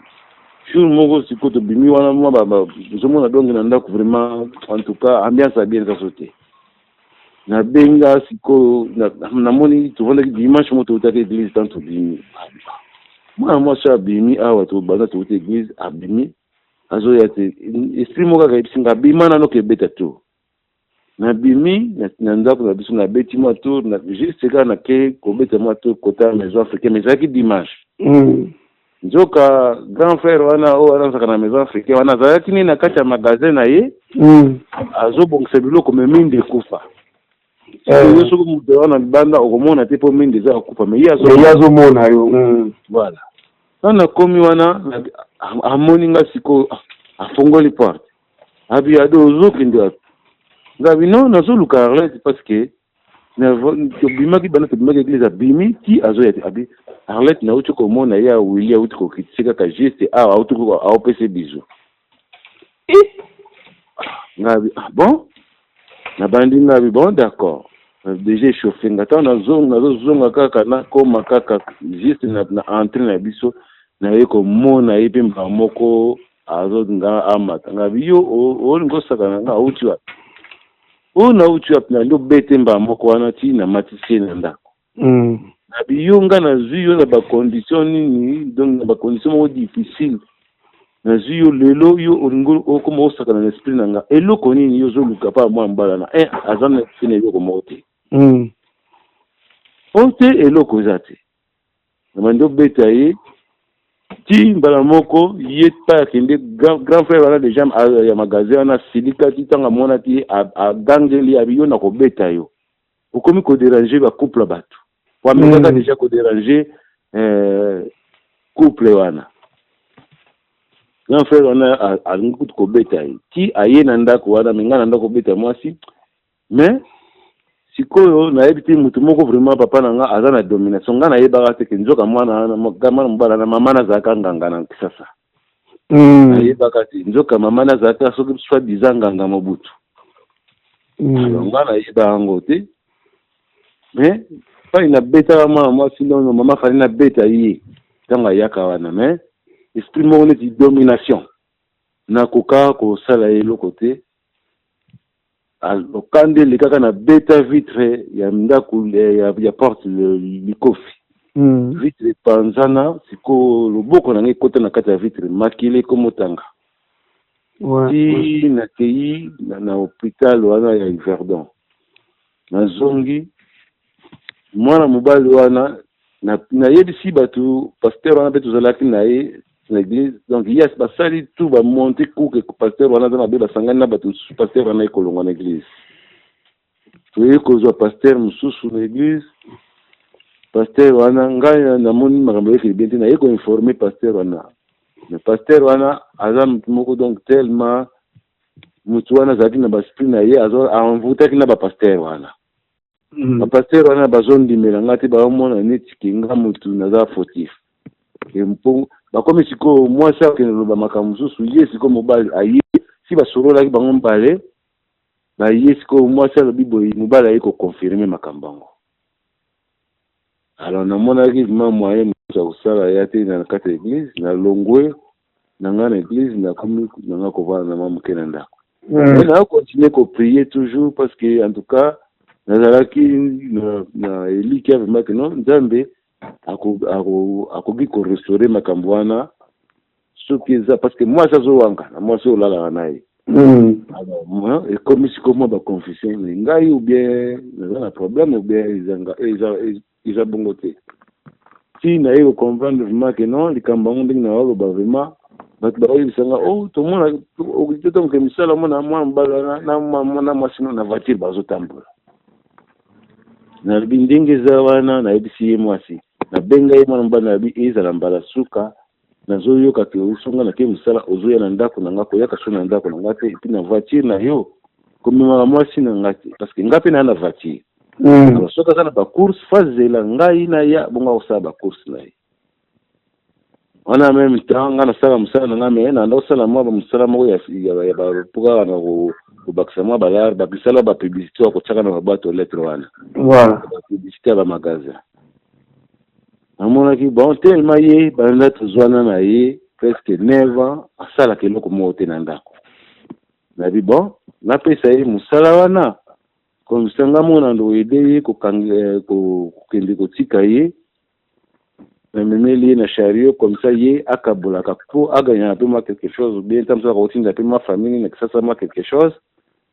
Jour moko sikoyo tobimi wana, mwa ozomona donc na ndako vraiment, en tout cas ambiance ya bien eza so te. Nabenga sikoyo, namoni tovandaki dimanche moko, toutaki église, tant tobimi, mwana mwasi oyo abimi awa, tobanda touti église, abimi azoya te. Esprit moko kaka yebisi nga, abima nano kebeta tour. Nabimi na ndako na biso, nabeti mwa tour, juste kaka nake kobeta mwa tour kota maison africaine, mais ezalaki dimanche. Nzoka grand frère wana oyo wana azalaka na maison africaine wana, azalaki nini na kati ya magasin na ye, azobongisa biloko, mais minde ekufa. Yo soki moto wana libanda, okomona te, mpo minde eza kokufa, mais ye ye azomona yo. Voilà, wana nakomi wana, amoni nga sikoyo, afongoli porte, abi: "Ado, ozokende wapi?" Ngabi: "Non, nazoluka Arlette, parce que tobimaki, bana tobimaki église, abimi ti azoya te." Abi: "Arlette, nauti komona ye, awili auti kokitisi kaka juste awa, auti aopesa bizu." Ngabi: "Ah bon?" Nabandi, ngabi: "Bon, d'accord." Déjà échauffé nga. Ntango nazozonga kaka, nakoma kaka juste na entrée na biso, naye komona ye mpe mbala moko azolinga amata. Ngabi: "Yo olingi osaka na nga? Auti wapi oyo? Nauti wapi?" Nandi obete mbala moko wana ti namatisi ye na ndako. Nabi: "Yo, nga nazwi yo na bacondition nini, donc na bacondition moko difficile, nazwi yo lelo, yo olingi okoma osaka na esprit na nga. Eloko nini yo ozoluka mpa mwana mobala na un aza na esprit na eloko moko te?" O te, eloko eza te. Nabandi obeta ye ti mbala moko ye pa akende. Grand frère wana déjà ya magasin wana asilika ti ntango amonaki ye, agangeli, abi: "Yo, na kobeta yo, okomi kodéranger bacouple ya bato." Po amekaka déjà kodéranger couple wana. Grand frère wana alingi kutu kobeta ye ti aye na ndako wana, mais ngai na ndako kobeta mwasi. Mais sikoyo nayebi te, motu moko vraiment, papa na nga aza na domination, ngai nayebaka te ke nzoka mwana mwana mobala na mama nazalaka nganga na Kisasa. Nayebaka te, nzoka mama nazalaka soki soit disant nganga Mobutu. Alors ngai nayeba yango te, mais pai nabetaka mwana mwasi nono, mama fali nabeta ye ntango ayaka wana, mais esprit moko neti domination, nakoka kosala ye eloko te. Okanda elekaka na beta vitre ya ndako ya porte likofi. Vitre epanzana, sikoyo loboko na ngai ekota na kati ya vitre, makila ekomotanga. Ti nakei na hôpital wana ya Yverdon, nazongi, mwana mobali wana nayebisi bato, pasteur wana mpe tozalaki na ye na église. Donc yes, basali tout, bamonte kuke, pasteur wana aza mabe, basangani na bato mosusu, pasteur wana ekolongwa na église. Toyei kozwa pasteur mosusu na église. Pasteur wana, ngai namoni makambo ekeli bien te, naye koinforme pasteur wana. Mais pasteur wana aza motu moko, donc tellement motu wana azalaki na baesprit na ye, envoûtaki na bapasteur wana. Bapasteur wana bazondimela nga te, baomona neti ke nga motu naza fautif. Mpo bakomi sikoyo, mwasi akende loba makambo mosusu, ye sikoyo mobali aye, si basololaki bango mibale, baye sikoyo, mwasi alobi boye, mobali aye koconfirme makambo yango. Alors namonaki vraiment moyen mosusu ya kosala ya te na kati ya église. Nalongwe na ngai na église, nakomi na ngai kovanda na mwa moke na ndako. Mais na continuer koprier toujours, parce que en tout cas nazalaki na elikia vraiment ke non, Nzambe akoki korestaurer makambo wana soki eza, parce que mwasi azowanga na mwasi oyo olalaka na ye. Alors ekomi sikoyo mwa baconfusion, ngai ou bien naza na problème, ou bien eza bongo te. Ti naye kocomprendre vraiment ke non, likambo yango ndenge naoloba, vraiment bato baoyebisa nga: "O tomona totomoke misala, omona mwana mobali wana na mwasi no na voiture bazotambola." Nalobi ndenge eza wana, nayebisi ye mwasi, nabenga ye mwana mobali, nalobi ezala mbala suka nazoyoka ke osonga nake mosala, ozoya na ndako na nga, koyaka so na ndako na nga te, et puis na voiture na yo komemaka mwasi na nga te, parce que nga mpe naa na voiture. Alors soki aza na bacourse, fazela ngai naya, bongo akosala bacourse na ye wana. Même temps nga nasala mosala na nga, me nanda kosala mwa mosala moko ya po kaka na kobakisa mwa balare, babisala bapublicité ya kotiaka na baboîte aux lettres wana, bapublicité ya bamagasin. Namonaki bon, tellement ye banda tozwana na ye presque 9 ans, asalaka eloko moko te na ndako. Nabi bon, napesa ye mosala wana, comme ça nga mona ndo aider ye kokende kotika ye, namemeli ye na chariot, comme ça ye akabolaka po aganyaka mpe mwa quelque chose, bien ta mosusu akotinda mpe mwa famille na Kisasa mwa quelque chose,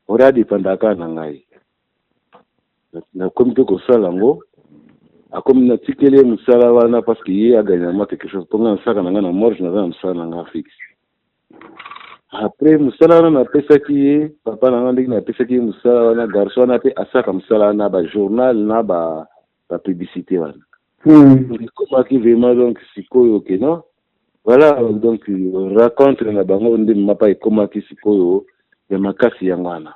ori adépendaka na ngai. Nakomi mpe kosala yango, akomi, natikeli ye mosala wana parce que ye aganyaka mwa quelque chose, mpo ngai nasalaka na ngai na morge, naza na mosala na ngai fixe. Après mosala wana napesaki ye, papa na ngai, ndenge napesaki ye mosala wana, garçon wana mpe asalaka mosala wana, bajournal na bapublicité wana. Ekomaki vraiment, donc sikoyo ke non, voilà, donc rencontre na bango nde mapa ekomaki sikoyo ya makasi, yango wana.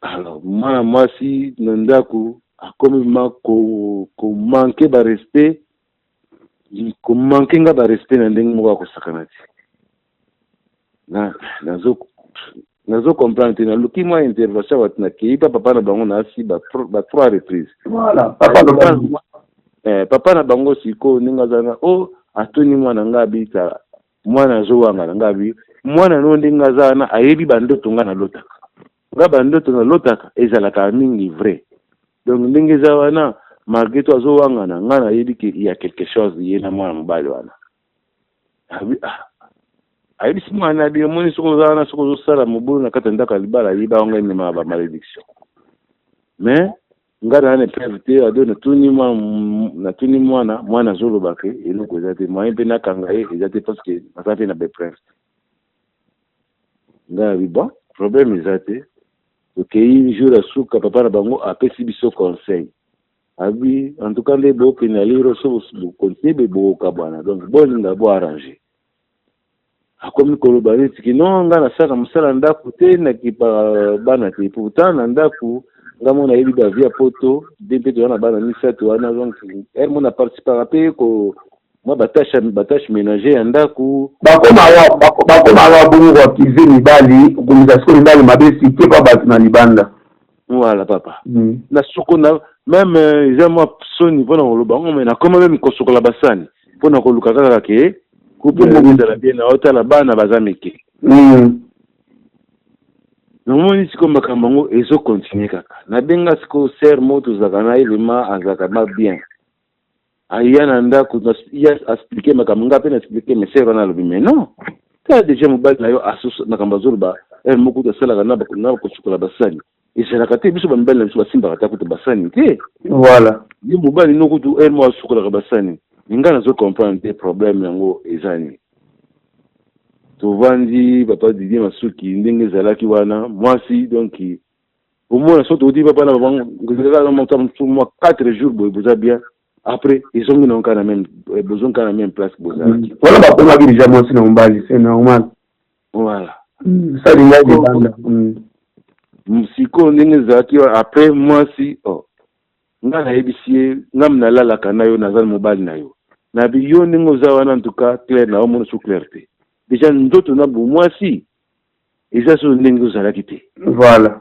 Alors mwana mwasi na ndako akomi ma komanquer barespect, komanquer nga barespect na ndenge moko akosakana te. Nazo comprendre te. Naluki mwa intervention bato, nakei pa papa na bango, naasi ba trois reprises. Voilà, papa. Papa na bango sikoyo ndenge aza na o atoni mwana nga, abita mwana azowanga na nga, abi mwana no ndenge aza wana, ayebi bandoto nga nalotaka, nga bandoto nalotaka ezalaka mingi vrai. Donc ndenge eza wana, malgré to azowangana, nga nayebi ke ya quelque chose ye na mwana mobali wana. Abi ah, ayebisi mwana, abi omoni, soki oza wana, soki ozosala mobulu na kati ya ndako ya libala, ayeba yango ememaka bamalédiction. Mais nga na na preuve te. Ado natuni mwana, natuni mwana, mwana azoloba ke eloko eza te, moyen mpe nakanga ye eza te, parce que naza mpe na bapreuve te. Ngai abi bon, problème eza te. Tokei jour ya suka, papa na bango apesi biso conseil, abi en tout cas nde bokende aliro, so bocontinue be bokokabwana, donc bolinga boarrange. Akomi koloba neti ki non, nga nasalaka mosala ndako te, nakipaka bana te, pourtant na ndako nga mo nayebi bavie ya poto nde mpe toza na bana misato wana. Donc ere mo na participaka mpe ko mwa batâche ménager ya ndako. Bakoma bongo koaccuser mibali, okomisa sikoyo mibali mabe, site pa bato na libanda. Voilà papa. Na soko na même eza mwa soni mpona koloba ngo, me nakoma même kosokola basani mpona koluka kaka ke couple ezala bien, na otala bana baza mike. Namoni sikoyo makambo yango ezo continuer kaka. Nabenga sikoyo sœur moko tozalaka na ye vraiment azalaka ma bien. Aya na ndako ye expliquer makambo nga pe na expliquer mais sœur wana alobi mais non. Tala dejà mobali na yo asos makambo azoloba heure moko kutu asalaka na na kosukola basani. Ezalaka te biso ba mibali na biso basimbaka ata kutu basani te. Voilà. Ye mobali no kutu heure moko asukolaka basani. Mais nga nazo comprendre te problème yango eza nini. Tovandi papa Didier Masuki ndenge ezalaki wana mwasi donc omona soki tokoti papa na bango mwa 4 jours boye boza bien après ezongi na kaka na même eh, bozongi kaka na même place bozalaki mm. wana bakomaki deja mwasi na mobali c'est normal voilà mm, sali ngai libanda mm. sikoyo ndenge ezalaki après mwasi oh Nga nayebisi ye nga nalalaka na yo naza mobali na yo nabi yo ndenge oza wana en tout cas claire na omona su claire te deja nzoto na bomwasi eza so ndenge ozalaki te voilà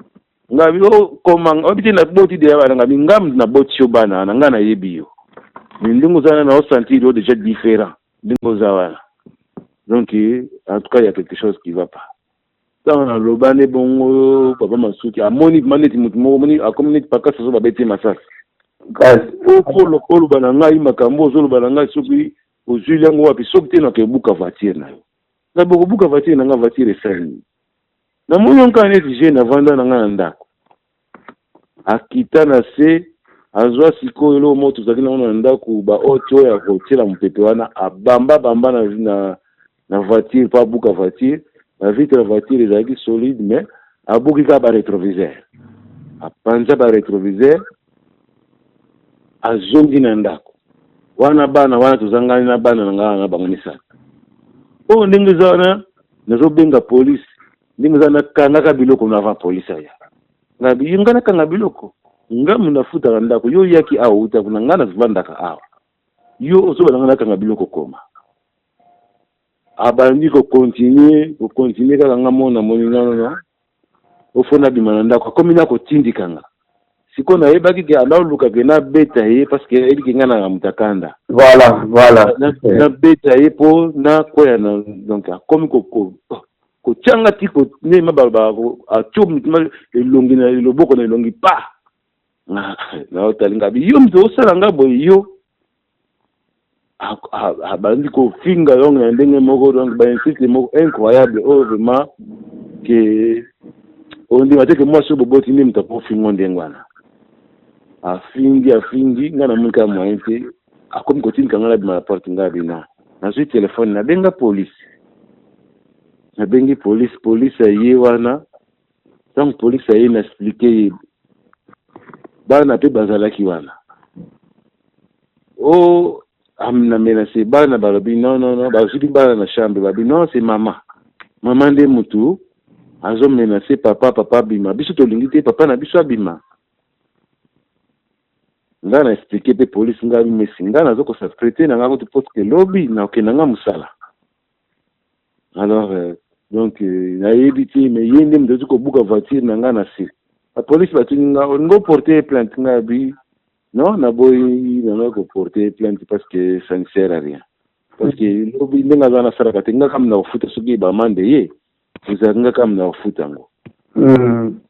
nga bi okoma oh, obi te naboti deja bana nga bi nga naboti yo bana wana nga nayebi yo mais ndenge oza wana na osentir yo deja différent ndenge oza wana donc en tout cas il y a quelque chose qui va pas Ntango naloba nde bongo papa Masuki amoni vraiment neti moto moko omoni akomi neti pakasa so babeti ye masasi. Oloba na ngai makambo ozoloba na ngai soki ozwili yango wapi soki te nakebuka voiture na yo. Na bokobuka voiture na ngai voiture esali nini? Namoni yango kaka neti jeune avanda na ngai na ndako. Akita na se azwa sikoyo eloko moko tozalaki nango na ndako ba ote oyo ya kotiela mopepe wana abamba bamba na, na, na voiture mpo abuka voiture ba vitre ya voiture ezalaki solide mais abuki kaka ba retroviseur apanza ba retroviseur azongi na ndako wana bana wana tozangani na bana na ngai na bango misato oyo ndenge eza wana nazobenga polise ndenge eza nakangaka biloko na avant polise aya Ngabi yo nga nakanga biloko nga mutu nafutaka ndako yo oyaki awa owuta kuna nga navandaka awa yo ozoba nanga nakanga biloko koma abandi ko continuer ko continuer kaka nga mona moni non non non ofo nabima na ndako akomi na kotindika nga sikoyo nayebaki ke anda oluka ke nabeta ye parce que ayebi ke nga nanga moto akanda voilà voilà nabeta ye mpo nakwea na donc akomi ko kotia nga ti nde ma balobaka atio mutu elongi na loboko na elongi pa naotali nga bi yo moto osala nga boye yo abandi kofinga donc na ndenge moko donc bainsulte moko incroyable oyo vraiment ke ondima te ke mwasi oyo boboti nde moto akofingo ndenge wana afingi afingi ngai namoni kaka moyen te akomi kotindika ngai nabima na porte ngai abina nazwi telefone nabenga polise nabengi police police aye wana ntango police aye na explike ye bana mpe bazalaki wana o oh, na menace bana balobi non non non bazwiki bana na chambre babi non c'est mama mama nde mutu azo menace papa papa abima biso tolingi te papa na biso abima Nga na expliquer pe police nga mesi nga nazo ko s'appreter na nga kutu poste lobi na okenda nga musala alors euh, donc euh, nayebi te mais ye nde moto azi kobuka voiture na nga na se ba police batuni nga olingi oporte plainte nga bi non naboyi na nga koporte plainte parce que ça ne sert à rien parce que lobi ndenge aza nasalaka te nga kama na kofuta soki bamande ye ezalaki nga kaka na kofuta yango mm.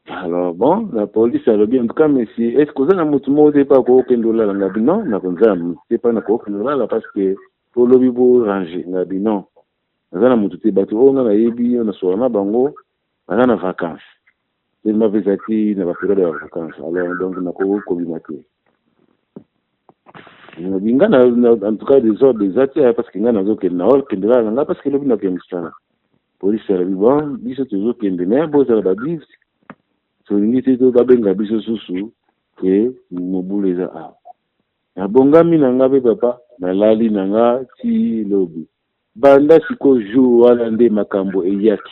alors bon la police alobi en tout cas monsieur est ce que oza na motu moko te mpe akokende olala ngabi non nakonza na motu te mpe nakokende olala parce que po lobi bo range ngabi non naza na motu te bato oyo nga nayebi yo nasola na bango baza na vacance tellement mpe ezalaki na baperiode ya vacance alors donc nakoki kobima te Nabi nga na, na en tout cas desordre eza te parce que nga nazokende na okende lala na nga parce que lobi nakende mosala polisi alobi bon biso tozokende mais bozala babise tolingi te to babenga biso susu ke mobulu eza awa nabongami na nga mpe papa nalali na nga ti lobi Banda sikoyo jour wana nde makambo eyaki.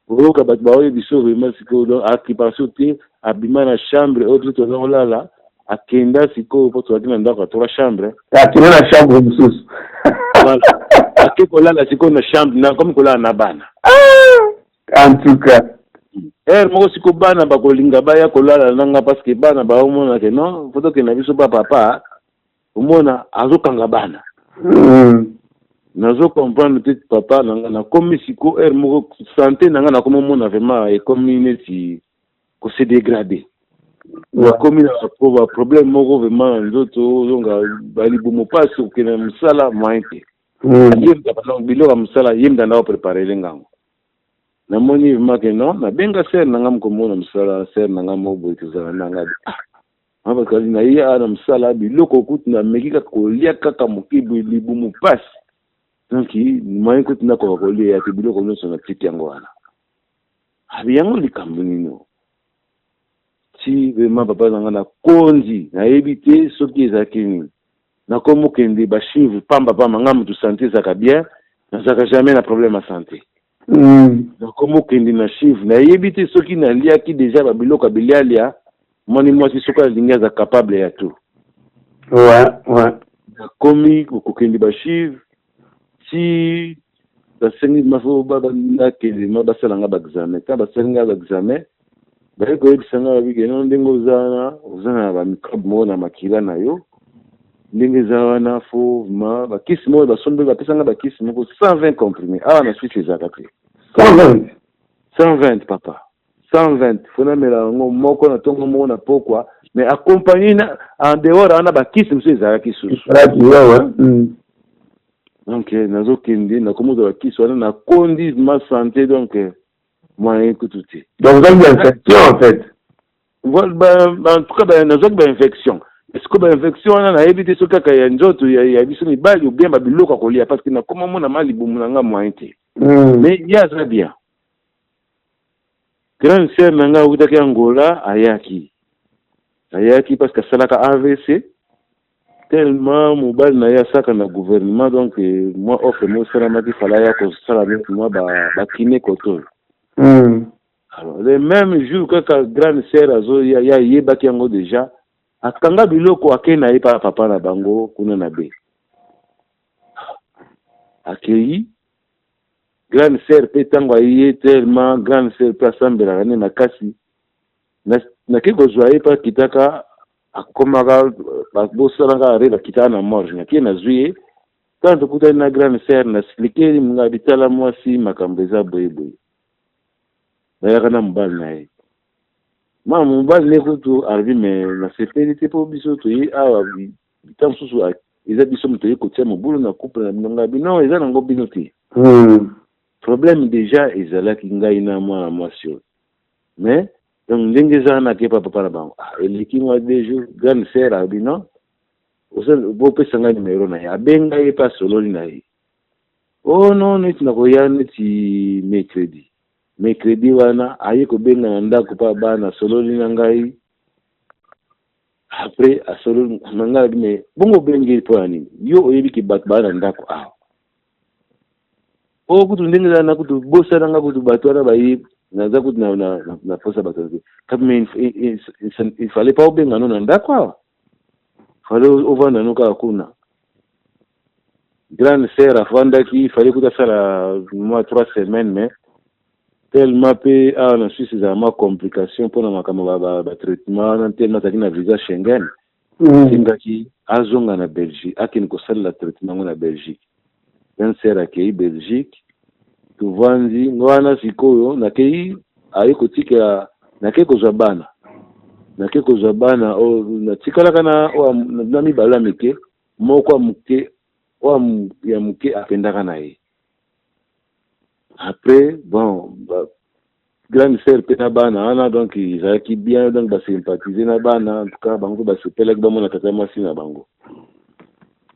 Oyoka bato baoye biso vraiment sikoyo donc occupation te abima na chambre oyo biso toza kolala akenda sikoyo mpo tozalaki na ndako ya trois chambre. Akenda na chambre mosusu. Voilà. Ake kolala sikoyo na chambre na komi kolala na bana. Ah, en tout cas. Heure moko sikoyo bana bakolinga baya kolala na nga parce que bana baomona ke non faut tokenda biso ba papa omona azokanga bana. Nazo comprendre te papa na nga, nakomi siko heure moko sante na nga nakomi omona vraiment ekomi neti ko se degrader. Nakomi na ba problème moko vraiment na nzoto, ozonga ba libumu pasi, kokende na mosala moyen te. Ye mutu abanda biloko ya mosala, ye mutu abanda ko preparer nga yango. Namoni vraiment que non, nabenga sœur na nga moko mona mosala, sœur na nga moko boye tozala na nga, ah mama kasi na ye awa na mosala biloko kutu nameki kaka kolia kaka moke boye libumu pasi, donc moyen kutu nakoka kolia ya te, biloko nyonso natiki yango wana. Abi yango likambo nini oyo? Ti vraiment papa na nga nakondi, nayebi te soki ezalaki nini. Nakomi okende ba chive pamba pamba, nga mutu sante ezalaka bien, nazalaka jamais na problème ya sante. Nakomi okende na chive, nayebi te soki naliaki dejà ba biloko ya bilialia, omoni mwasi soki alingi aza capable ya tout. Nakomi kokende ba chive ti basengi mafo nakende ma basala nga ba examen. Tango basali nga ba examen, baye koyebisa nga babi ke non, ndenge oza wana oza na ba microbe moko na makila na yo, ndenge eza wana fo ma bakisi moko basombi, bapesa nga bakisi moko 120 comprimé. Awa na Suisse ezalaka te. 120? 120 papa, 120, fo namela yango moko na ntongo, moko na pokwa, mais accompagné na en dehors wana bakisi mosusu ezalaki susu. Ezalaki, ouais. Donc nazokende, nakomozwa bakisi wana, nakondi ma santé, donc moyen kutu te. Donc ozalaki infection en fait. En tout cas nazwaki bainfection. Sikoyo bainfection wana nayebi te soki kaka ya nzoto ya biso mibali ou bien babiloko ya kolia, parce que nakoma mona ma libumu na nga moyen te. Mais ye aza bien. Grande sœur na ngai awutaki Angola, ayaki parce que asalaka AVC, tellement mobali na ye asalaka na gouvernement, donc mwa offre moko esalamaki, fala aya kosala neti mwa bakine kote oyo. Alors le même jour kaka grande sœur azoya, ye ayebaki yango déjà, akanga biloko, akei na ye pa papa na bango kuna na be. Akei, grande sœur mpe ntango aye, tellement grande sœur mpe asambelaka nde makasi, nakei kozwa ye mpe akitaka, akomaka bosalaka are, bakitaka na morgue. Nakei nazwi ye. Ntango tokutani na grande sœur, naexpliquer nga bitala mwasi makambo eza boye boye, bayaka na mobali na ye. Ma mobali ne kutu alobi me nasepeli te mpo biso toye awa, ntango mosusu eza biso moto toye kotia mobulu na couple na bino. Ngai bino eza nango bino te. Problème déjà ezalaki ngai na mwana mwasi oyo, mais donc ndenge eza wana, akepa papa na bango. Ah, eleki mwa 2 jours, grande sœur alobi non, bopesa ngai numero na ye. Abenga ye mpe asololi na ye. Oh non, neti nakoya neti mercredi. Mercredi wana aye kobenga na ndako mpa bana, asololi na ngai. Après asololi na ngai, alobi me bongo obengi mpo ya nini? Yo oyebi ke bato baa na ndako awa. Oyo kutu ndenge eza na kutu bosana nga kutu bato wana baye, naza kutu na posa bato te. Mais il fallait pas obenga no na ndako awa, fallait ovanda no kaka kuna. Grande sœur afandaki, fallait kuta asala mwa 3 semaines, mais tellement mpe awa na Suisse ezala mwa complication mpona makambo batraitement wana, tellement azalaki na visa Schengen, esengaki azonga na Belgique, akende kosalela traitement yango na Belgique. Grande sœur akei Belgique, tovandi wana. Sikoyo nakei, aye kotikela, nakei kozwa bana, nakei kozwa bana oyo natikalaka na oyo na mibale ya mike, moko ya moke, oyo ya moke akendaka na ye. Après bon grande sœur mpe na bana wana, donc ezalaki bien, donc basympathiser na bana. En tout cas bango mpe basepelaki bamona tata mwasi na bango.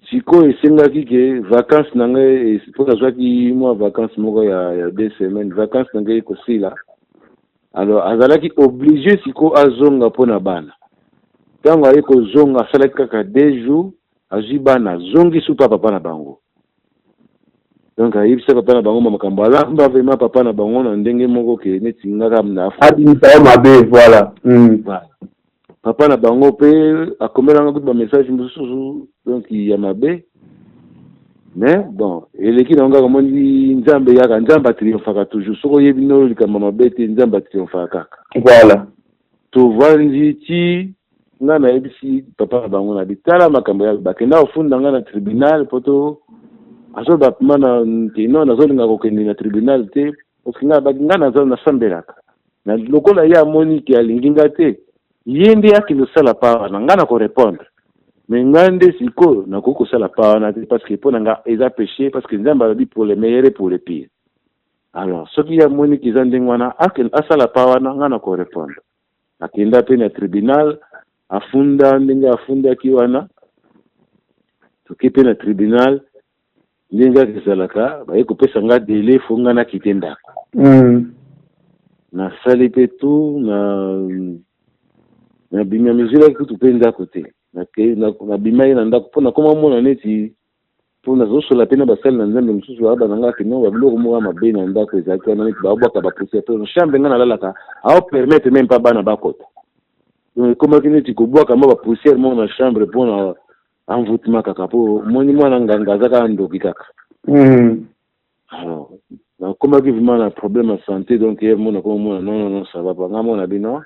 Sikoyo esengaki ke vacance na ngai, mpo nazwaki mwa vacance moko ya 2 semaines, vacance na ngai ekosila. Alors azalaki obligé sikoyo azonga mpo na bana. Ntango aye kozonga, asalaki kaka 2 jours, azwi bana, azongi supa papa na bango. Donc ayebisa papa na bango makambo, alamba vraiment papa na bango na ndenge moko ke neti ngaka na Abimisa yo mabe, voilà. Voilà. Papa na bango mpe akomelanga kutu bamessage mosusu, donc ya mabe. Mais bon, eleki nango kaka. Omoni, Nzambe yaka, Nzambe atriomphaka toujours. Soki oyebi no likambo mabe te, Nzambe atriomphaka kaka. Tovandi ti nga nayebisi papa na bango na bitala makambo ya bakenda kofunda nga na tribunal mpo to. Azoloba pema na ke non, nazolinga kokende na tribunal te, parce que nga nga naza nasambelaka na lokola ye amoni ke alingi nga te, ye nde akende kosala pa wana, nga na korépondre. Mais nga nde sikoyo nakoki kosala pa wana te, parce que mpo na nga eza péché, parce que Nzambe alobi pour le meilleur et pour le pire. Alors soki ye amoni ke eza ndenge wana, asala pa wana, nga na korépondre. Akenda mpe na tribunal, afunda ndenge afundaki wana. Toke mpe na tribunal, ndenge kaka ezalaka, baye kopesa nga délai, faut nga nakite ndako. Nasali mpe tu na nabimi, amizwelaki kutu mpe ndako te. Nabimaki na ndako mpo nakoma mona neti mpo nazosola mpe na basali na Nzambe mosusu baba na nga kino babiloko moko ya mabe na ndako ezalaki wana, neti baobwaka bapoussière, mpo chambre nga nalalaka aopermettre même mpa bana bakota. Donc ekomaki neti kobwaka mwa bapoussière moko na chambre mpona envoûtement kaka, mpo moni mwana nganga aza kaka ndoki kaka. Alors nakomaki vraiment na problème ya santé. Donc heure moko nakoma mona non, non, non, ça va pas. Nga mona bino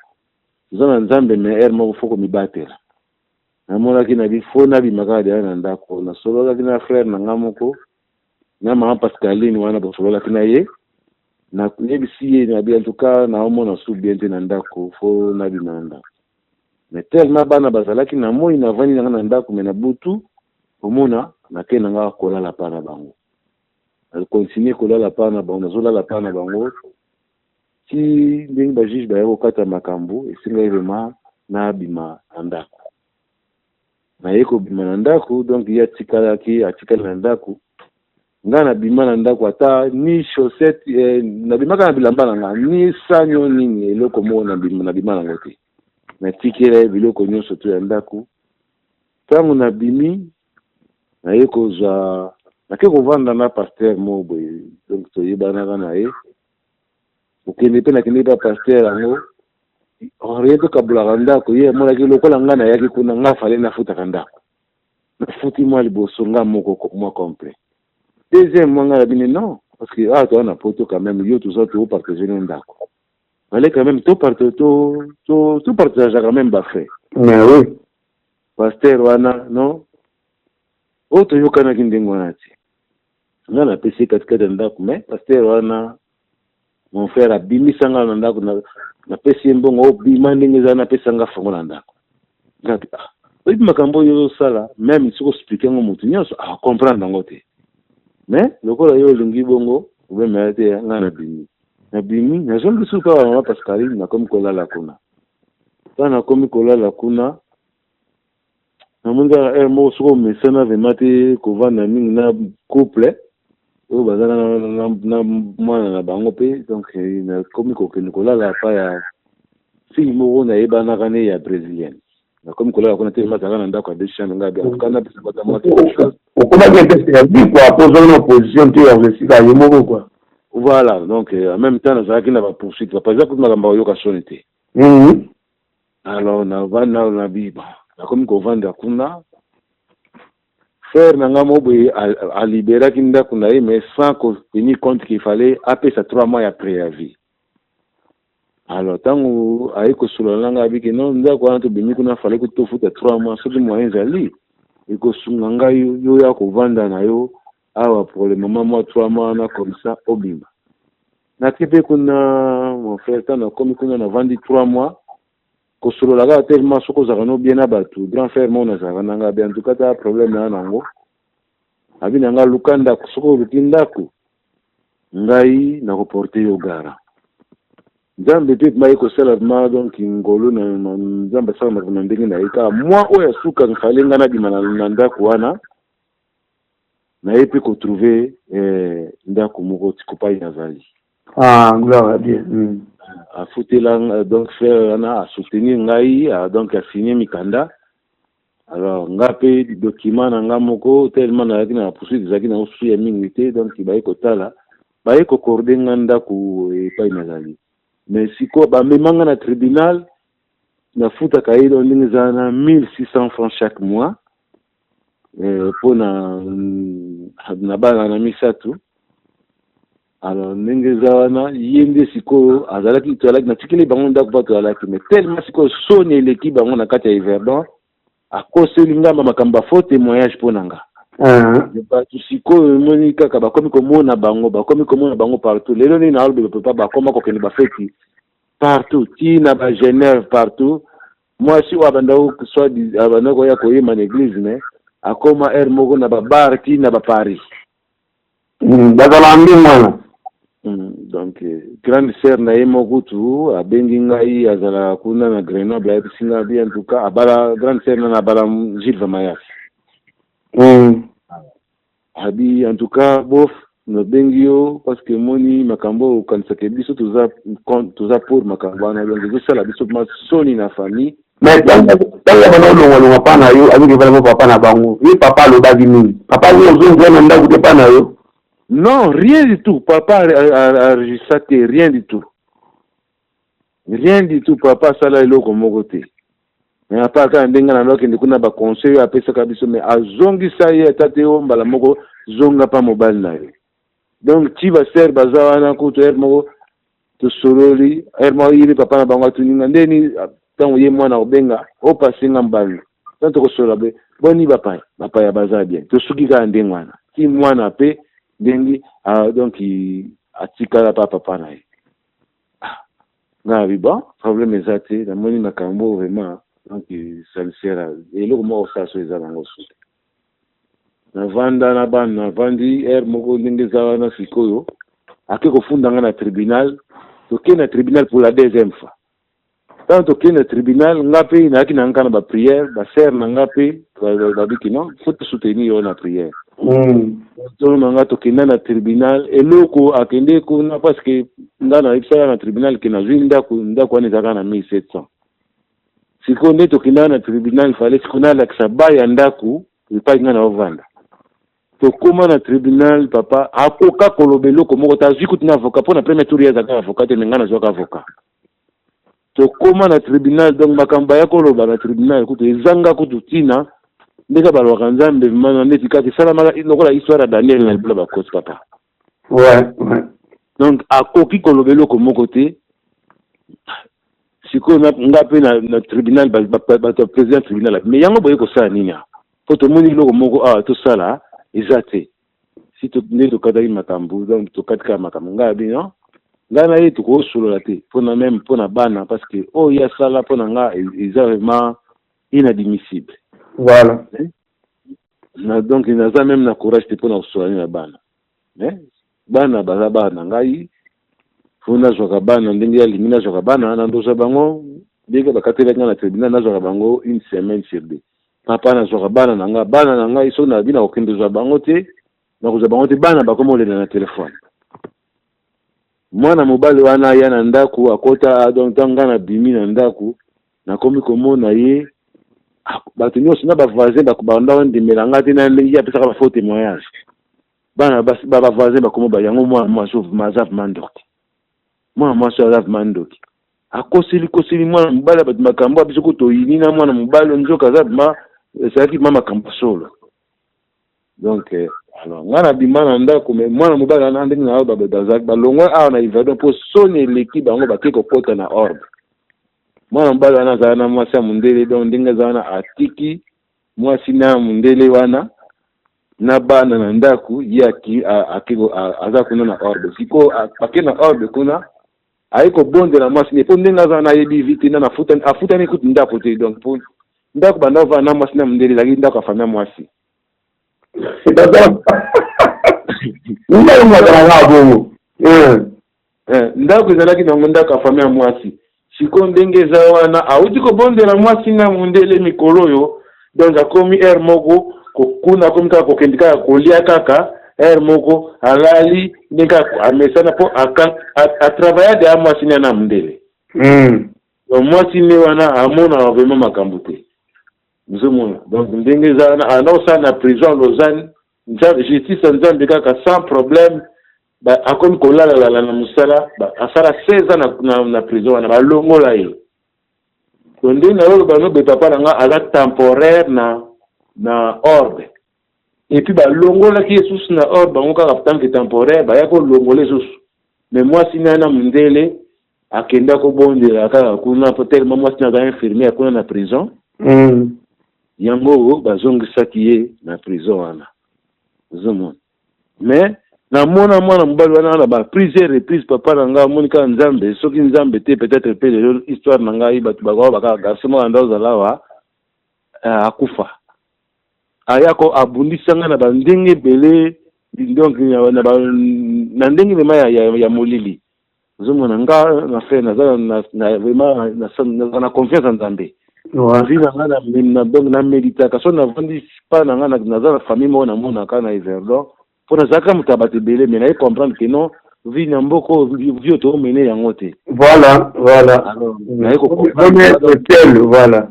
toza na Nzambe, mais heure moko faut komibatela. Namonaki na bi faut nabima kaka deya na ndako. Nasololaki na frère na nga moko na mama Pascaline wana, bosololaki na ye. Nayebisi ye na bi en tout cas naomona su bien te na ndako, faut nabima na ndako. Mais tellement bana bazalaki na moi, navandi nanga na ndako, mais na butu omona nakei na nga kolala pa na bango, nakontinue kolala pa na bango, nazolala pa na bango ti ndenge bajuge baya kokata makambo. Esengai vraiment nabima na ndako. Naye kobima na ndako, donc ye atikalaki, atikali na ndako, nga nabima na ndako ata ni chaussette nabimaka na bilamba na nga, ni sani o nini, eloko moko nabima nango te. Natikela ye biloko nyonso to ya ndako. Ntango nabimi, naye kozwa, nake kovanda na pasteur moko boye, donc toyebanaka na ye. Kokende mpe nakende mpe pasteur yango rien, tokabulaka ndako. Ye amonaki lokola ngai nayaki kuna, nga fale nafutaka ndako. Nafuti mwa liboso nga moko mwa complet, deuxième mwa ngai nabini non, parce que awa toza na Poto quand même, yo toza topartage no ndako, fallait quand même topartageaka même bafrais. Mais oui. Pasteur wana non, oyo toyokanaki ndenge wana te. Nga napesi ye katikati ya ndako, mais pasteur wana, mon frère, abimisa nga na ndako. Napesi ye mbongo, obima ndenge eza, napesa nga fongo na ndako. Ngabi ah, oyebi makambo oyo ozosala, même soki oexplique yango motu nyonso acomprendre yango te, mais lokola yo olingi bongo, problème ya te. Nga nabimi, nabimi, nazongi lisusu kaka mama Pascaline. Nakomi kolala kuna. Ntango nakomi kolala kuna, namoni kaka heure moko soki omesana vraiment te kovanda mingi na couple oyo baza na mwana na bango mpe. Donc nakomi kokende kolala apa ya fille moko nayebanaka ne ya brésilienne. Nakomi kolala kuna te, mazalaka na ndako ya deux chambre. Ngai en tout cas napesa bata mwa quelque chose. Okomaki ete servi quoi, po ozongi na opposition te ya esika ye moko quoi. Voilà, donc en même temps nazalaki na bapoursuite, papa, eza kutu makambo akoyoka soni te. Alors navanda na biba, nakomi kovanda kuna. Frère na nga moko boye aliberaki ndako na ye, mais sans tenir compte qu'il fallait apesa 3 mois ya préavis. Alors ntango aye kosolola na ngai, abiki non, ndako wana tobimi kuna, fallait que tofuta 3 mois. Soki moyen ezali, ekosunga ngai yo ya kovanda na yo awa pour le moment mwa 3 mois wana, comme ça obima. Nake mpe kuna, mon frère. Ntango nakomi kuna, navandi 3 mois kosolola kaka. Tellement soki ozalaka no bien na bato, grand frère moko nazalaka na ngai bien, en tout cas ta problème na nango, abi na ngai luka ndako. Soki oluki ndako, ngai nakoporte yo garant. Nzambe mpe maye kosala ma, donc ngolu na Nzambe asalamaka na ndenge na ye kaka. Mwa oyo asuka fale ngai nabima na ndako wana, naye mpe kotrouve ndako moko tikopai nazali. Ah, gloire à Dieu. Afutela, donc frère wana asoutenir ngai, donc asigne mikanda. Alors nga mpe document na nga moko, tellement nazalaki na poursuite, ezalaki nango susu ya mingi te. Donc baye kotala, baye koaccorder nga ndako epai nazali. Mais sikoyo bamema nga na tribunal, nafutaka ye donc ndenge ezala na 1600 francs chaque mois mpo na bana na misato. Alors ndenge eza wana, ye nde sikoyo azalaki, tozalaki, natikeli bango ndako mpa tozalaki, mais tellement sikoyo soni eleki bango na kati ya Yverdon, akoseli ngamba makambo ya faux témoignage mpo na nga. Bato sikoyo emoni kaka bakomi komona bango, bakomi komona bango partout. Lelo nini naoloba, papa, bakoma kokende bafeti partout, ti na ba Genève, partout. Mwasi oyo abanda soit abanda koya koyemba na église, mais akoma heure moko na babar, ti na baparis. Bazala ndenge wana. Donc grande sœur na ye moko kutu abengi ngai, azalaka kuna na Grenoble, ayebisi ngai bi en tout cas abala grande sœur nana, abala Gilles Vamayas. Abi en tout cas bof, nabengi yo parce que moni makambo oyo okanisaka biso toza pour makambo wana, donc ezosala biso masoni na famille. Mais ntango bana olongwalongwa mpa na yo, azoki efala mo papa na bango, ye papa alobaki nini? Papa ye ozongela na ndako te mpa na yo? Non, rien du tout. Papa enregistra te, rien du tout, rien du tout. Papa asala eloko moko te, mais apa kaka ndenge na akende kuna, baconseil oyo apesaka biso, mais azongisa ye ata te. O mbala moko zonga mpa mobali na yo. Donc ti basœur baza wana kutu, heure moko tosololi, heure moko ye mpe papa na bango atuninga ndeni ntango ye mwana kobenga opasenga mobali, ntango tokosolola be boni bapaya, bapaya baza bien, tosuki kaka ndenge wana ti mwana mpe ndenge donc atikala pa papa na ye. Nga abi bon, problème eza te. Namoni makambo vraiment, donc salisera eloko moko kosala so eza nango suki. Navanda na bana, navandi heure moko ndenge eza wana. Sikoyo ake kofunda nga na tribunal. Tokei na tribunal pour la deuxième fois. Ntango tokei na tribunal, nga mpe nayaki na nga na baprière, basœur na nga mpe babiki non, faut tosoutenir yo na prière. Tolo na nga tokenda na tribunal, eloko akende kuna parce que nga nayebisaka na tribunal ke nazwi ndako, ndako wana ezalaka na 1700. Sikoyo nde tokendaka na tribunal, fallait sikoyo nalakisa ba ya ndako epai nga na ovanda. Tokóma na tribunal, papa akoka koloba eloko moko te. Azwi kutu na avocat mpo na premier tour ye azalaka avocat te, mais nga nazwaka avocat. Tokóma na tribunal, donc makambo baya koloba na tribunal kutu ezanga kutu ntina. Ndenge balobaka Nzambe mana neti kaka esalamaka lokola histoire ya Daniel na libula bakosi, papa. Donc akoki koloba eloko moko te. Sikoyo nga mpe na tribunal, bato ya président tribunal, mais yango boye kosala nini awa? Po tomoni eloko moko awa tosala eza te. Si nde tokataki makambo, donc tokati kaka makambo. Ngai abi non, ngai na ye tokosolola te mpona même mpona bana, parce que oyo ye asala mpona nga eza vraiment inadmissible. Na donc naza même na courage te mpona kosolola na bana, mais bana baza bana na ngai, fo nazwaka bana ndenge alingi nazwaka bana. Nandozwa bango ndenge bakatelaki nga na tribunal, nazwaka bango une semaine sur deux. Papa, nazwaka bana na nga, bana na ngai. Soki nabi nakokende kozwa bango te, nakozwa bango te. Bana bakoma olela na telefone. Mwana mobali wana aya na ndako, akota. Donc ntango ngai nabimi na ndako, nakomi komona ye, bato nyonso na bavoisin banda ondimela nga te na ndenge ye apesaka bafaux témoignage. Bana bavoisin bakoma ba yango mwana mwasi aza vraiment ndoki, mwana mwasi aza vraiment ndoki, akoseli koseli mwana mobali ya bato makambo ya biso ko toyini na mwana mobali, nzoka aza vraiment ezalaki ma makambo solo. Donc alors ngai nabima na ndako, mais mwana mobali wana ndenge na oyo bazalaki balongwa awa na Yverdon mpo soni eleki bango, bake kokɔta na Orbe. Mwana mobali wana azala na mwasi ya mondele, donc ndenge aza wana atiki mwasi na mondele wana na bana na ndako, ye aza kuna na Orbe. Sikoyo ake na Orbe kuna, aye kobondela mwasi ne mpo ndenge aza wana ayebi vi te nana afutani kutu ndako te. Donc mpo ndako banda ovanda na mwasi na mondele ezalaki ndako ya famille ya mwasi. Ndako azalaka bongo. Ndako ezalaki nango ndako ya famille ya mwasi. Sikoyo ndenge eza wana, awuti kobondela mwasi na mondele mikolo oyo, donc akomi heure moko kuna, akomi kaka kokende kaka kolia kaka, heure moko alali ndenge kaka amesana, mpo atravailla deya mwasi ne na mondele. Donc mwasi ne wana amonaka vraiment makambo te, ozomona. Donc ndenge eza wana, anda kosala na prison Lausanne, justice ya Nzambe kaka sans problème. Akomi kolalalala na mosala, asala 16 ans na prison wana, balongola ye. To ndenge nayoloba nobe, papa na nga aza temporaire na Orbe, et puis balongolaki ye susu na Orbe bango kaka tant que temporaire, baya kolongola ye susu. Mais mwasi na ye na mondele akenda kobondela kaka kuna, po tellement mwasi na aza infirmière kuna na prison. Yango bazongisaki ye na prison wana. Ozomona, mais namona mwana mobali wana na ba plusieurs reprises. Papa na ngai, amoni kaka Nzambe. Soki Nzambe te, peut-être mpe lelo histoire na ngai, bato bakoa baka garçon moko anda ozala awa, akufa. Aya ko abundisa ngai na bandenge ebele, donc na ndenge vraiment ya molili. Ozomona, nga na frère naza na vraiment naza na confiance ya Nzambe. Vie na nga donc naméditaka. So navandi pa na nga, naza na famille moko namonaka na Yverdon, mpo nazalaka moto ya bato ebele, mais naye comprendre que non, vie na mboka oyo, vie oyo toomene yango te. Voilà. Alors naye ko voilà.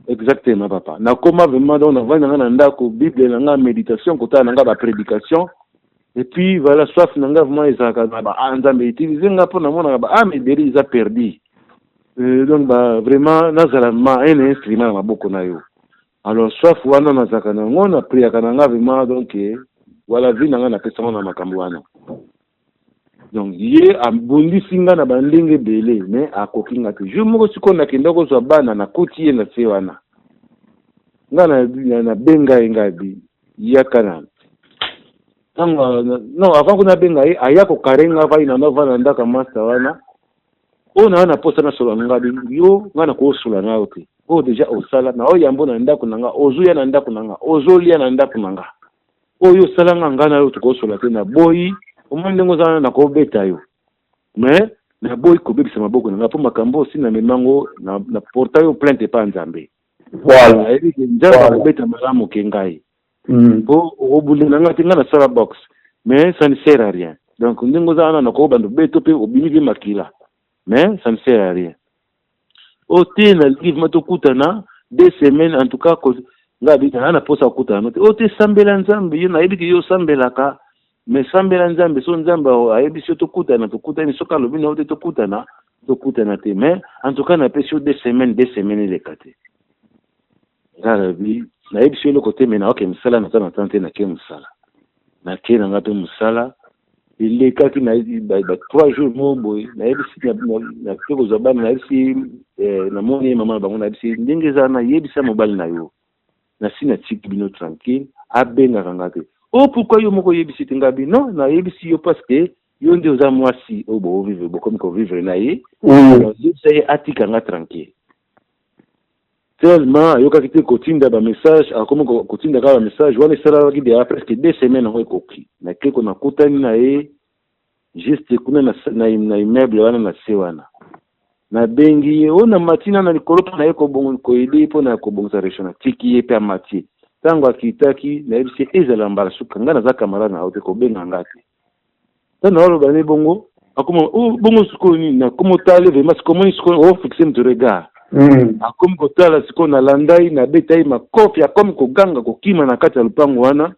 Exactement, papa. Nakoma vraiment, donc navandi na nga na ndako, Bible na nga, méditation, kotala na nga baprédication, et puis voilà. Soif na nga vraiment ezalaka na ba ah, Nzambe utiliser nga, mpo namonaka ba âme ebele eza perdu. Donc ba vraiment nazala ma un instrument na maboko na yo. Alors soif wana nazalaka na yango, napriaka na nga vraiment. Donc voilà, vie na nga napesango na makambo wana. Donc ye abundisi nga na bandenge ebele, mais akoki nga te. Jour moko sikoyo nakenda kozwa bana, nakuti ye na se wana. Nga nabenga ye, nga bi yaka na ntango, non, avant kuna nabenga ye, aya kokare nga vai na navanda na ndako ya master wana oyo na na posa nasola na nga. Bi yo, nga na kosola na yo te. Oyo déjà osala na oyo yambo na ndako na nga, ozoya na ndako na nga, ozolia na ndako na nga, oyo osala nga, nga na yo tokosola te. Naboyi. Omoni ndenge oza wana, nakobeta yo, mais naboyi kobebisa maboko na nga, mpo makambo osi namemango na porta yo plainte epa Nzambe. Nayebi ke Nzambe akobeta malamu ke ngai, mpo okobunda na nga te. Nga nasala boxe, mais ça ne sert à rien. Donc ndenge oza wana, nakobanda obeto mpe obimi mpe makila, mais ça ne sert à rien. Oyo te, nalingi vraiment tokutana 2 semaines en tout cas. Nga abi naa na mposa kokutana no te. Oyo te, sambela Nzambe. Yo nayebi ke yo osambelaka, mais sambela Nzambe. So Nzambe ayebisi yo tokutana, tokutani. Soki alobi na yo te tokutana, tokutana te. Mais en tout cas napesi yo 2 semaines, 2 semaines eleka te. Nga alobi nayebisi yo eloko te, mais naoke mosala, naza na temps te. Nake mosala, nake na nga mpe mosala. Elekaki na ba 3 jours moko boye, nayebisi, nake kozwa bana, nayebisi, namoni ye mama na bango, nayebisi ndenge eza, nayebisa mobali na yo, nasi natiki bino tranquille, abengaka nga te. O pourquoi yo moko oyebisi te? Nga bi non, nayebisi yo parce que yo nde oza mwasi oyo bovivre, bokomi kovivre na ye. Yebisa ye atika nga tranquille. Tellement ayokaki te kotinda bamessage, akomi kotinda kaka bamessage wana. Esalalaki deja presque 2 semaines yango ekoki. Nakeko nakutani na ye juste kuna na immeuble wana na se wana. Nabengi ye oyo na matina na likolo mpo na ye koyede mpo na kobongisa réchaud. Natiki ye mpe amatie. Ntango akitaki, nayebisi ye ezala mbala suka, ngai naza camarade na yo te, kobenga nga te. Ntango naoloba ne bongo, akoma oh, bongo sikoyo nini? Nakoma otale vraiment sikoyo, omoni sikoyo ofixe moto regard. Akomi kotala sikoyo, nalanda ye, nabeta ye makofi, akomi koganga, kokima na kati ya lopango wana.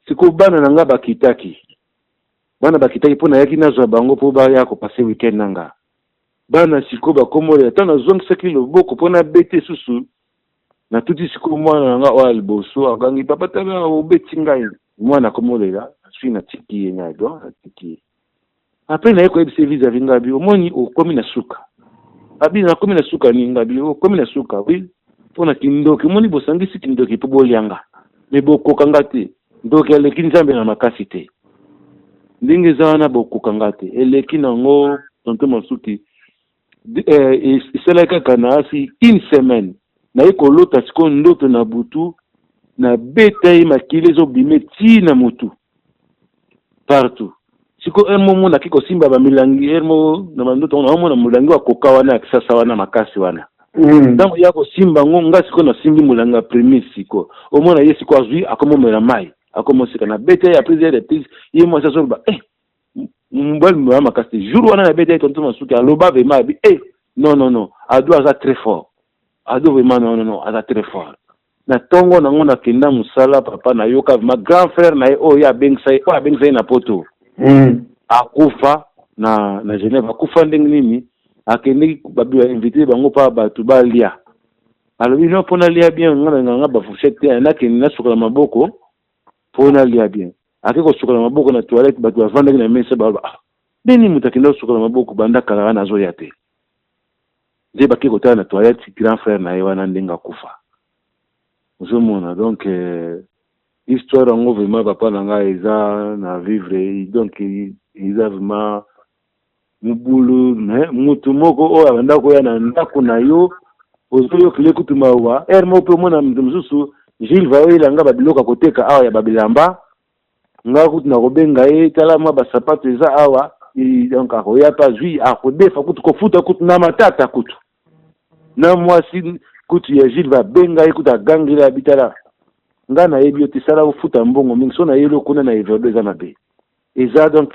Sikoyo bana na nga bakitaki, bana bakitaki mpo nayaki nazwa bango mpo baya kopasser weekend na nga. Bana sikoyo bakomolela. Ntango nazongisaki loboko mpo nabete susu, natuti sikoyo mwana na nga oyo ya liboso agangi: "Papa, tala, obeti ngai." Mwana akomolela. Sui natiki ye ngai, donc natiki ye. Après naye koyebisa ye vis-à-vis. Ngai bi omoni okomi na suka. Abi nakomi na suka nini? Ngai bi okomi na suka, oui, mpo na kindoki. Omoni, bosangisi kindoki mpo bolianga, mais bokokanga te. Ndoki aleki Nzambe na makasi te. Ndenge eza wana, bokokanga te. Eleki nango, tonton Masuki, esalaki kaka na asi une semaine, naye kolota sikoyo ndoto na butu, nabeta ye, makili ezobima ti na motu partout. Sikoyo heure moko naki kosimba bamilangi, heure moko na bandoto yango naomona molangi wa koka wana ya kisasa wana makasi wana. Ntango ya kosimba yango, nga sikoyo nasimbi molangi ya primis. Sikoyo omona ye sikoyo azwi, akomomela mai, akomoseka. Nabeta ye, après reprise ye mwasi azoloba: "Eh, mobali moya makasi te." Jour wana nabeta ye, tonton Masuki, aloba vraiment abi: "Eh, non, non, non, Ado aza très fort. Ado vraiment, non, non, non, aza très fort." Na ntongo nango nakenda mosala, papa, nayoka vraiment grand frère na ye oyo ye abengisa ye, oyo abengisa ye na poto, akufa na Genève. Akufa ndenge nini? Akendeki, bainvite bango mpa bato balia. Alobi: "No, mpo nalia bien, nga na nga bafourchette te, nakende nasukola maboko mpo nalia bien." Ake kosukola maboko na toilette, bato bavandaki na mesa baloba: "Ah, ndeni moto akenda kosukola maboko banda kala wana azoya te?" Nde bake kotala na toilette, grand frère na ye wana ndenge akufa. Ozomona, donc Histoire yango vraiment papa na ngai eza na vivre donc eza vraiment mobulu mais mutu moko oyo abanda koya na ndako na yo ozoyokela ye kutu mawa heure moko mpe omona moto mosusu Gilles vaoyela nga babiloko ya koteka awa ya babilamba nga kutu nakobenga ye tala mwa basapato eza awa donc akoya mpe azwi akodefa kutu kofuta kutu na matata kutu na mwasi kutu ya Gilles babenga ye kutu agangela abi tala nga nayebi yo te sala ofuta mbongo mingi so nayeli yo kuna na Everdo eza mabe eza donc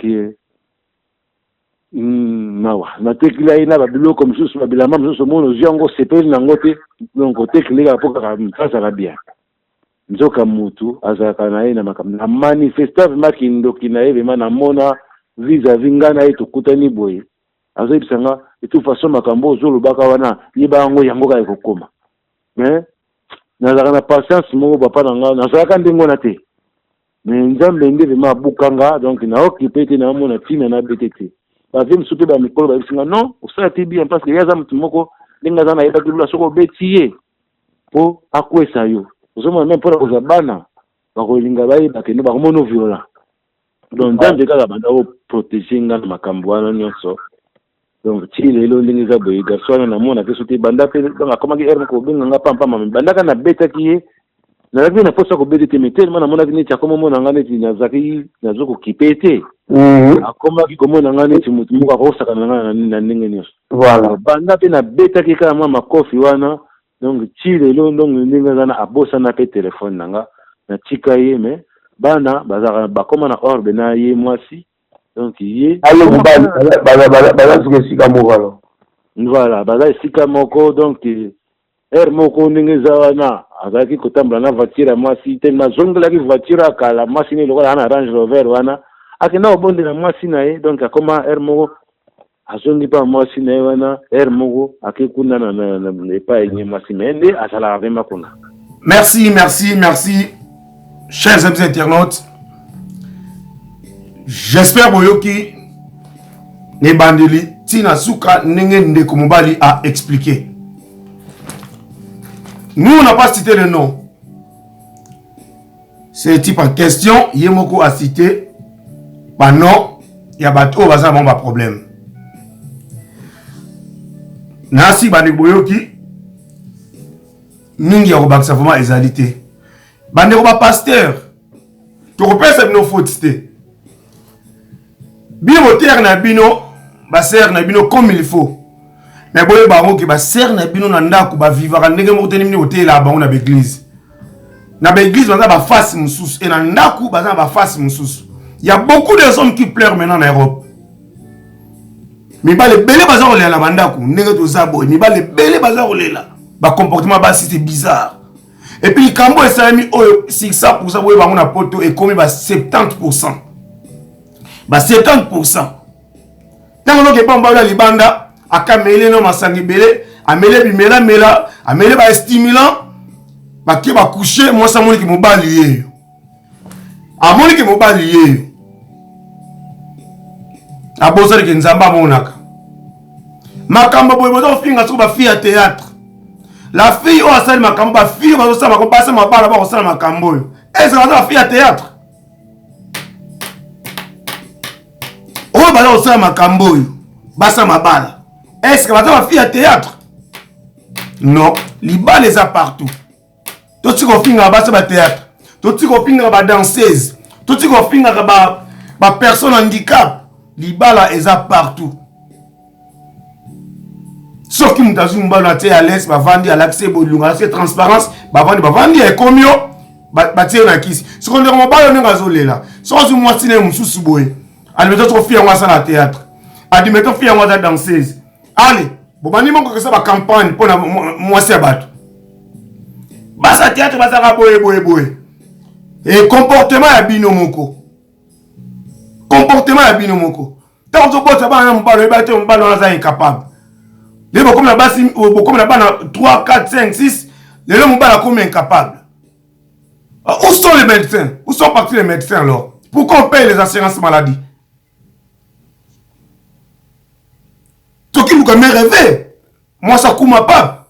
Hmm, mawa natekela ye na babiloko mosusu babilamba mosusu omona ozwi yango osepeli na yango te donc otekeli kaka mpo kaka azala bien nzoka mutu azalaka na ye na makambo na manifesta vraimen kindoki na ye vraimen namona vis à vis ngai na ye tokutani boye azoyebisa nga de toute façon makambo ozolobaka wana yeba yango yango kaka ekokoma mais nazalaka na patience moko papa na nga nazalaka ndenge wana te Mais nzambe nde vraiment abuka nga donc na occupe te na mona tina na bete te. Ba vie mosusu pe ba mikolo ba yebisi nga non osala te bien parce que ye aza mutu moko ndenge aza na yebaki lula soki obeti ye po akwesa yo ozomona meme pona kozwa bana bakolinga bayeba ke no bakomona viola donc nzambe kaka banda ko protéger nga na makambo wana nyonso donc ti lelo ndenge eza boye garçon wana namonaka ye so te banda mpe donc akomaki heure moko kobenga nga pampama me bandaka nabetaki ye nazalaki mpe na mposa kobete te me telema namonaki neti akoma omona nga neti nazalaki nazo kokipe ye te mhm. akomaki komona nga neti motu moko akosakana na nga na ndenge nyonso voilà. banda mpe nabetaki kaka mwa makofi wana donc ti lelo donc ndenge aza na abosana mpe telefone na nga natika ye me bana bazalaka bakoma na orbe na ye mwasi donc ye aye mobali baza suka esika moko alors voilà baza esika moko donc heure moko ndenge eza wana azalaki kotambola na voiture ya mwasi te nazongelaki voiture ya kala mwasi ne lokola na range rover wana akenda kobondela mwasi na ye donc akoma heure moko azongi mpa mwasi na ye wana heure moko ake kuna na epai ye mwasi me nde azalaka vraimen kuna. Merci, merci, merci, chers amis internautes. J'espère boyoki n'ebandeli tina suka ndenge ndeko mobali a expliqué. Nous on n'a pas cité le nom. C'est le type en question, ye moko a cité ba nom ya bato oyo baza na bango ba problème. Nasi bandeko boyoki mingi ya kobakisa vraiment ezali te. Bandeko ba pasteur tokopesa bino faute te. Bino botere na bino ba sœur na bino comme il faut. Mais boyeba yango ke ba sœur na bino na ndako ba vivaka ndenge moko te nini boteyelaka bango na ba église. Na ba église baza ba face mosusu et na ndako baza na ba face mosusu. Il y a beaucoup des hommes qui pleurent maintenant en Europe. Mibale ebele baza kolela na bandako ndenge toza boye, mibale ebele baza kolela ba comportement basi c'est bizarre. Et puis likambo esalemi oyo 600% boye bango na poto ekomi ba 70%. Ba 70%. Ntango noki epa mobali ya libanda akameli no masanga ebele, amele bimela mela, amele ba stimulant, bake ba coucher, mwasi amoniki mobali yeyo. Amoni ke mobali yeyo. Abosani ke Nzambe amonaka. Makambo boye boza kofinga soko ba fille ya théâtre. La fille oyo asali makambo, ba fille bazosala makambo, basi mabala bakosala makambo oyo. Ezala baza ba fille ya théâtre. Oyo baza kosala makambo oyo, basi mabala. Est-ce que baza ba fille ya théâtre? Non, libala eza partout. Totika kofingaka basi ba théâtre, totika kofingaka ba danseuse, totika kofingaka ba ba personne handicap. Libala eza partout. Soki moto azwi mobali atie à l'aise, bavandi, alakisi ye bolingo, alakisi ye transparence, bavandi, bavandi, ekomi yo, batie ye na kisi. Soki ndeko mobali oyo ndenge azolela, soki azwi mwasi na ye mosusu boye, admettons soki fille yango asala théâtre, admettons fille yango aza danseuse, allez, bobandi moko kosala ba campagne mpo na mwasi ya bato. Basa théâtre bazalaka boye boye boye. Et comportement ya bino moko. Comportement ya bino moko. Ntango ozobota bana na mobali oyeba te mobali wana aza incapable. Lelo bokomi na basi, bokomi na bana 3, 4, 5, 6, lelo mobali akomi incapable. Où sont les médecins? Où sont partis les médecins alors? Pourquoi on paye les assurances maladie? Toki luka me rêver. Mwasi akuma pape.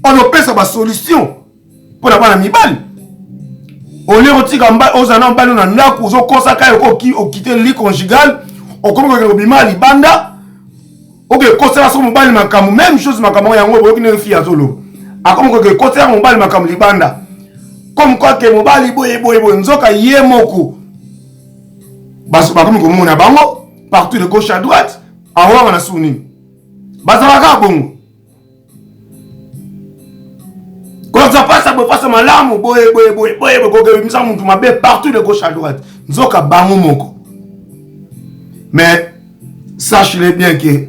Ono pesa ba solution mpo na bana mibali. Olie kotika ozala na mobali na ndako, ozokosaka ye okoki okite lit conjugal, okomi kokende kobima libanda, oke ekosela soko mobali makambo, même chose makambo yango boyoki ndenge fille azoloba, akomi koke ekosela mobali makambo libanda, comme quoi ke mobali boye boye boye, nzoka ye moko bakomi komona bango partout de gauche à droite, awanga na sous nini, bazalaka bongo. Koza pasa boye pasa malamu boye boye boye boye boye kokebimisa mutu mabe partout de gauche à droite nzoka bango moko. Mais sache-le bien que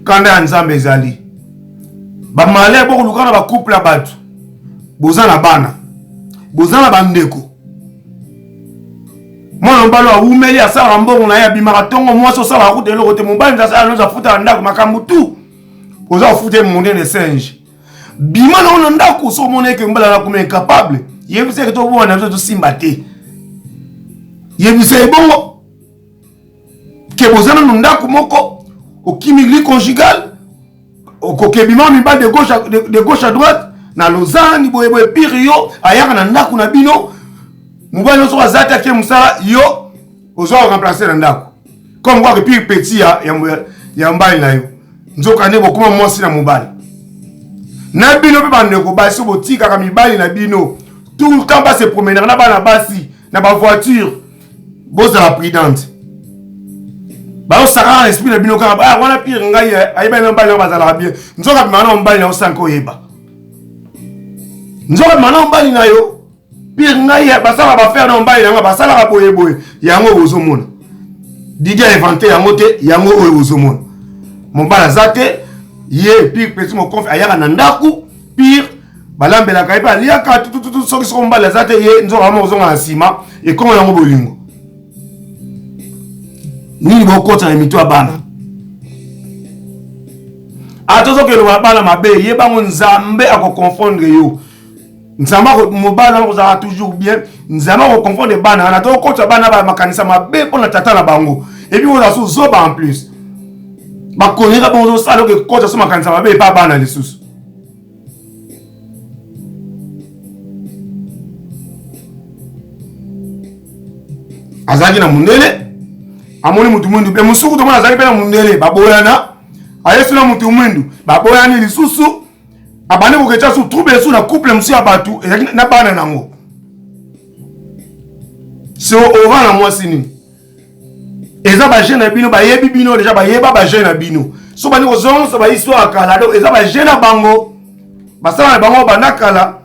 kanda ya Nzambe ezali. Ba malheur bokoluka na ba couple ya bato, boza na bana, boza na bandeko. Mwana mobali awumeli asalaka mbongo na ye, abimaka ntongo, mwasi osalaka kuta eloko te, mobali nde asala nyonso, afutaka ndako, makambo tout oza kofuta ye monene singe. Bima na yo na ndako, soki omona eke mobali wana akoma incapable, yebisa eke toboma na biso tosimba te, yebisa ye bongo ke boza nanu ndako moko, okimi lit conjugal, okokebima mibali de gauche à, de, de gauche à droite na Lausanne boye boye, pire yo ayaka na ndako na bino, mobali nyonso aza te ake mosala, yo ozwa koremplace na ndako comme quoi que pire petit ya, ya, ya mobali na yo, nzoka nde bokoma mwasi na mobali na bino. Mpe bandeko basi, botikaka mibali na bino tout le temps base promenaka na bana basi na bavoiture, bozala prudente, bazosakaka na esprit na bino kaka ah, wana pire ngai ayebani na mobali na bazalaka bien, nzoka bimaka na mobali na yo sanke oyeba, nzoka bimaka na mobali na yo pire ngai basalaka bafere na mobali na nga, basalaka boye boye. Yango bozomona Didi a invente yango te, yango oyo bozomona mobali aza te, ye pire petit mokonfe ayaka na ndako, pire balambelaka ye mpe aliaka tutututu, soki soko mobali aza te, ye nzoka moko ozonga na nsima ekongo yango bolingo nini bokota na mito ya bana. Ata ozokende ba bana mabe, ye bango Nzambe akoconfondre yo. Nzambe mobali wana kozala toujours bien, Nzambe akoconfondre bana wana, tokotisa bana ba makanisa mabe mpo na tata na bango, epuis kozala so zoba en plus bakoneka bongo, ozosala oke kota so makanisa mabe epa bana lisusu. Azalaki na mundele, amoni mutu mwindu mpe mosuku, tomona azalaki mpe na mundele, baboyana, ayesu na mutu mwindu, baboyani lisusu, abandi koketya su trouble esu na couple mosusu ya bato ezalaki na bana nango. So ova na mwasi nini eza bajeune na bino, bayebi bino deja, bayeba bajeune na bino, so bandi kozongisa bahistoire ya kala, donc eza bajeune na bango, basala na bango banda kala,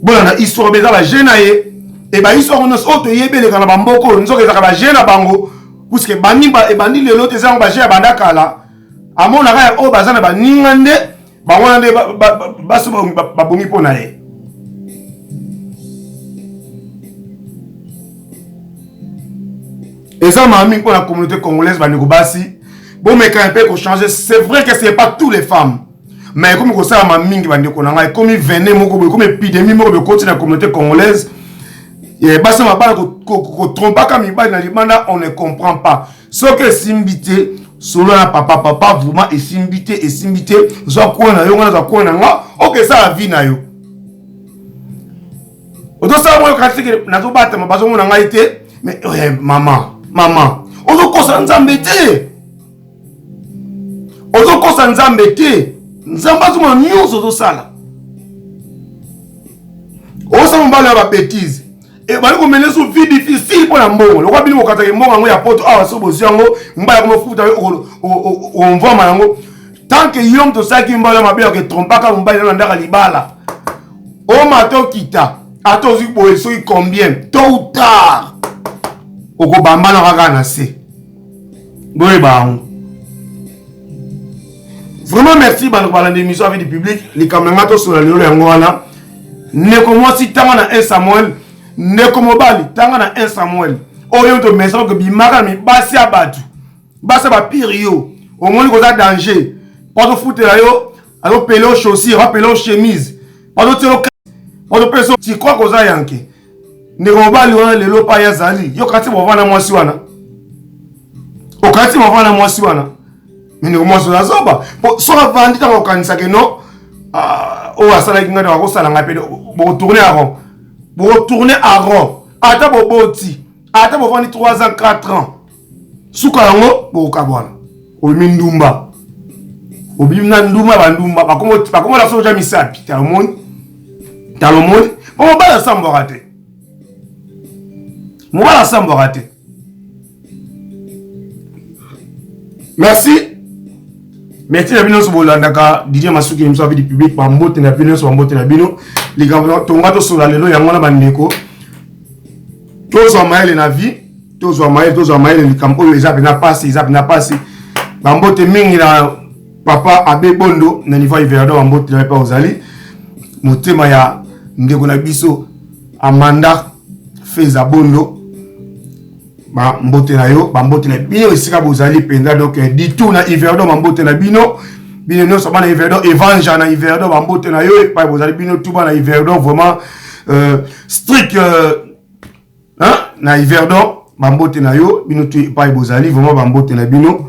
bolanda histoire eza bajeune na ye e bahistoire nyonso oyo toyebi eleka na bamboka oyo, nzoka ezalaka bajeune na bango, puiske bandi ebandi lelo te, eza yango bajeune ya banda kala, amonaka ya oyo baza na baninga nde bango wana nde basi babongi mpo na ye. Eza mawa mingi mpo na communauté congolaise. Bandeko basi, bomeka mpe kochanger. C'est vrai que c'est pas tous les femmes, mais ekomi kosalama mingi. Bandeko na ngai, ekomi vene moko boye, ekomi épidémie moko boye ekoti na communauté congolaise, basi mabala kotrompaka mibali na libanda. On ne comprend pas. Soki esimbi te, solo na papa, papa vraiment esimbi te, esimbi te, zwa coin na yo, nga nazwa coin na nga, oke esala vie na yo. Ozosala moyo kasi ke nazobatama, bazomona ngai te, mais eh, mama mama, ozokosa Nzambe te, ozokosa Nzambe te. Nzambe azomona nyonso ozosala. Osala mobali ya babetise, ebali komene so vie difficile mpo na mbongo. Lokola bino bokataki mbongo yango ya poto awa, so bozwi yango, mbala komofuta omvwama yango, tant que yo moto osalaki mbala ya mabe, oketrompaka mobali na ndaka libala, omata okita, ata ozwi boye soki combien, tôt ou tard okobambana kaka na se. Boyeba yango vraiment. Merci bandeko balanda émission avec du public. Likambo na ngai tosola lelo yango wana. Ndeko mwasi, tanga na 1 Samuel. Ndeko mobali, tanga na 1 Samuel. Oyo tomesana kobimaka na mibasi ya bato, basi ya bapire, yo omoni koza danger po azofutela yo, azopele yo chaussure, apele yo chemise, azotiela, azopesa tikwa koza yanke. Ndeko mobali wana lelo pa ye azali, yo kati bovanda mwasi wana, okati bovanda mwasi wana, me ndeko mwasi oyo azoba po soki avandi ntango okanisaka no oyo asalaki ngai akosala ngai mpe bokotourne yango. Bokotourne en rond, ata boboti, ata bovandi 3 ans 4 ans, suka yango bokokabwana. Obimi ndumba, obimi na ndumba, bandumba bakomola soki otya misapi talomoni talomoni, po mobali asambwaka te, mobali asambwaka te. Merci, merci na bino nyonso bolandaka Didier Masuki, émission ya vie du public. Bambote na bino nyonso, bambote na bino. Likambo tonga tosola lelo yango na bandeko, tozwa mayele na vie, tozwa mayele, tozwa mayele. Likambo oyo eza mpenza mpasi, eza mpenza mpasi. Bambote mingi na papa Abe Bondo na niveau ya Yverdon, bambote na ye mpe ozali motema ya ndeko na biso Amanda Feza Bondo, bambote na yo, bambote na bino esika bozali mpenza. Donc ditu na Yverdon, bambote na bino, bino nyonso bana Yverdon. Evanja na Yverdon, bambote na yo epai bozali, bino tu bana Yverdon vraiment strict hein? Na Yverdon, bambote na yo, bino tu epai bozali vraiment, bambote na bino.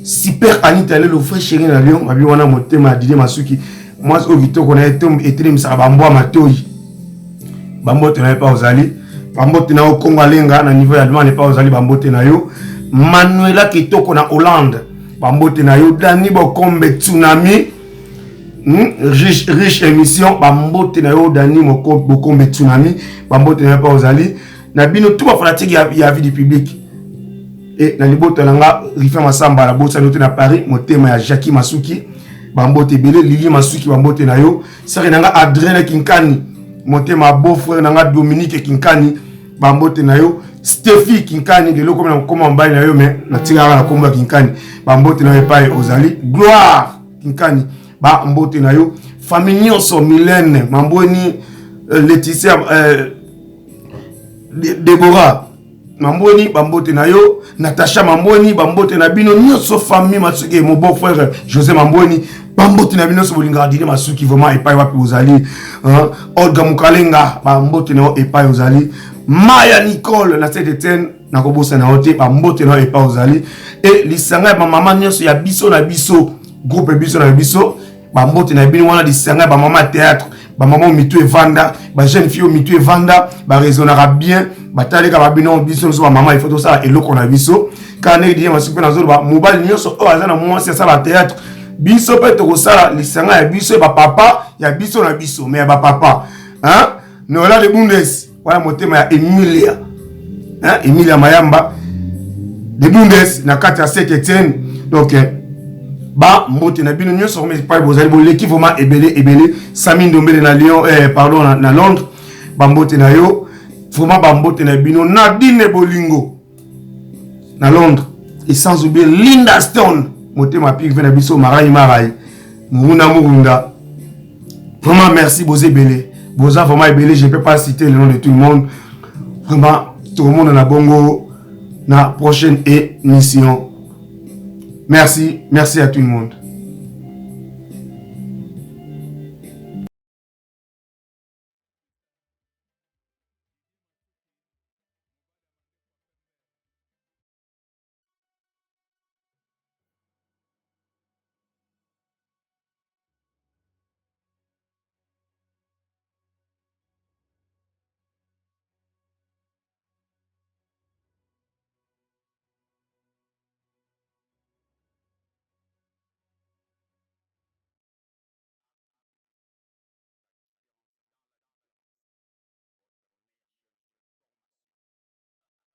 Super Anita lelo, vrai chéri na Lyon, babi wana motema ya Didier Masuki, mwasi oyo kitoko na ye etelemisaka bambwa matoi. Bambote na ye epai ozali, bambote na yo. Kongo Alenga na niveau ya Allemagne epai ozali, bambote na yo. Manuela kitoko na Hollande, bambote na yo. Dani Bokombe Tsunami, riche, riche émission, bambote na yo. Dani Bokombe Tsunami, bambote na yo epai ozali. Na bino tout bafanatike ya vie du public e na libota na nga Rifin Masamba, na bosani te na Paris, motema ya Jackie Masuki, bambote ebele. Lili Masuki, bambote na yo. Sere na nga Adrien Kinkani, motema beau frère na nga Dominique Kinkani, bambote na yo. Stephi Kinkani, lelo komi na kokoma mobali na yo, mais natikaka na kombo ya Kinkani, bambote na yo epai ozali. Gloire Kinkani, bambote na yo. Famille nyonso, Milene Mambweni, Laetitia, Deborah Mambweni, bambote na yo. Natasha Mambweni, bambote na bino nyonso. Famille Masuki, mon beau frère José Mambweni, bambote na bino nyonso bolingaka Didier Masuki vraiment epai wapi bozali, hein? Olga Mukalenga, bambote na yo epai ozali. Maya Nicole na Saint Etienne, nakobosana yo te, bambote na yo epai ozali. E lisanga ya bamama nyonso ya biso na biso, groupe biso na biso, bambote na bino wana. Lisanga ya bamama ya théâtre, bamama oyo mitu evanda, bajeune fille oyo mitu evanda, baraisonnaka bien, bataleka babino. Biso nyonso bamama, ifo tosala eloko na biso kaka ndenge Didier Masuki mpe nazoloba. Mobali nyonso oyo aza na mwasi asala théâtre, biso mpe tokosala lisanga ya biso ya bapapa ya biso na biso, mais ya bapapa, hein? Noela de Bundes wana, motema ya Emilia, hein? Emilia Mayamba de Bundes na kati ya Saint Etienne. Donc ba mbote na bino nyonso comme epai bozali, boleki vraiment ebele ebele. Sami Ndombele na Lyon, pardon, na Londres, bambote na yo vraiment, bambote na bino. Nadine Bolingo na Londres, et sans oublier Linda Stone, motema pire na biso Marai Marai Murunda Murunda. Vraiment merci, boza ebele, boza vraiment ebele, je peux pas citer le nom de tout le monde vraiment. Tokomona na bongo na prochaine émission. Merci, merci à tout le monde.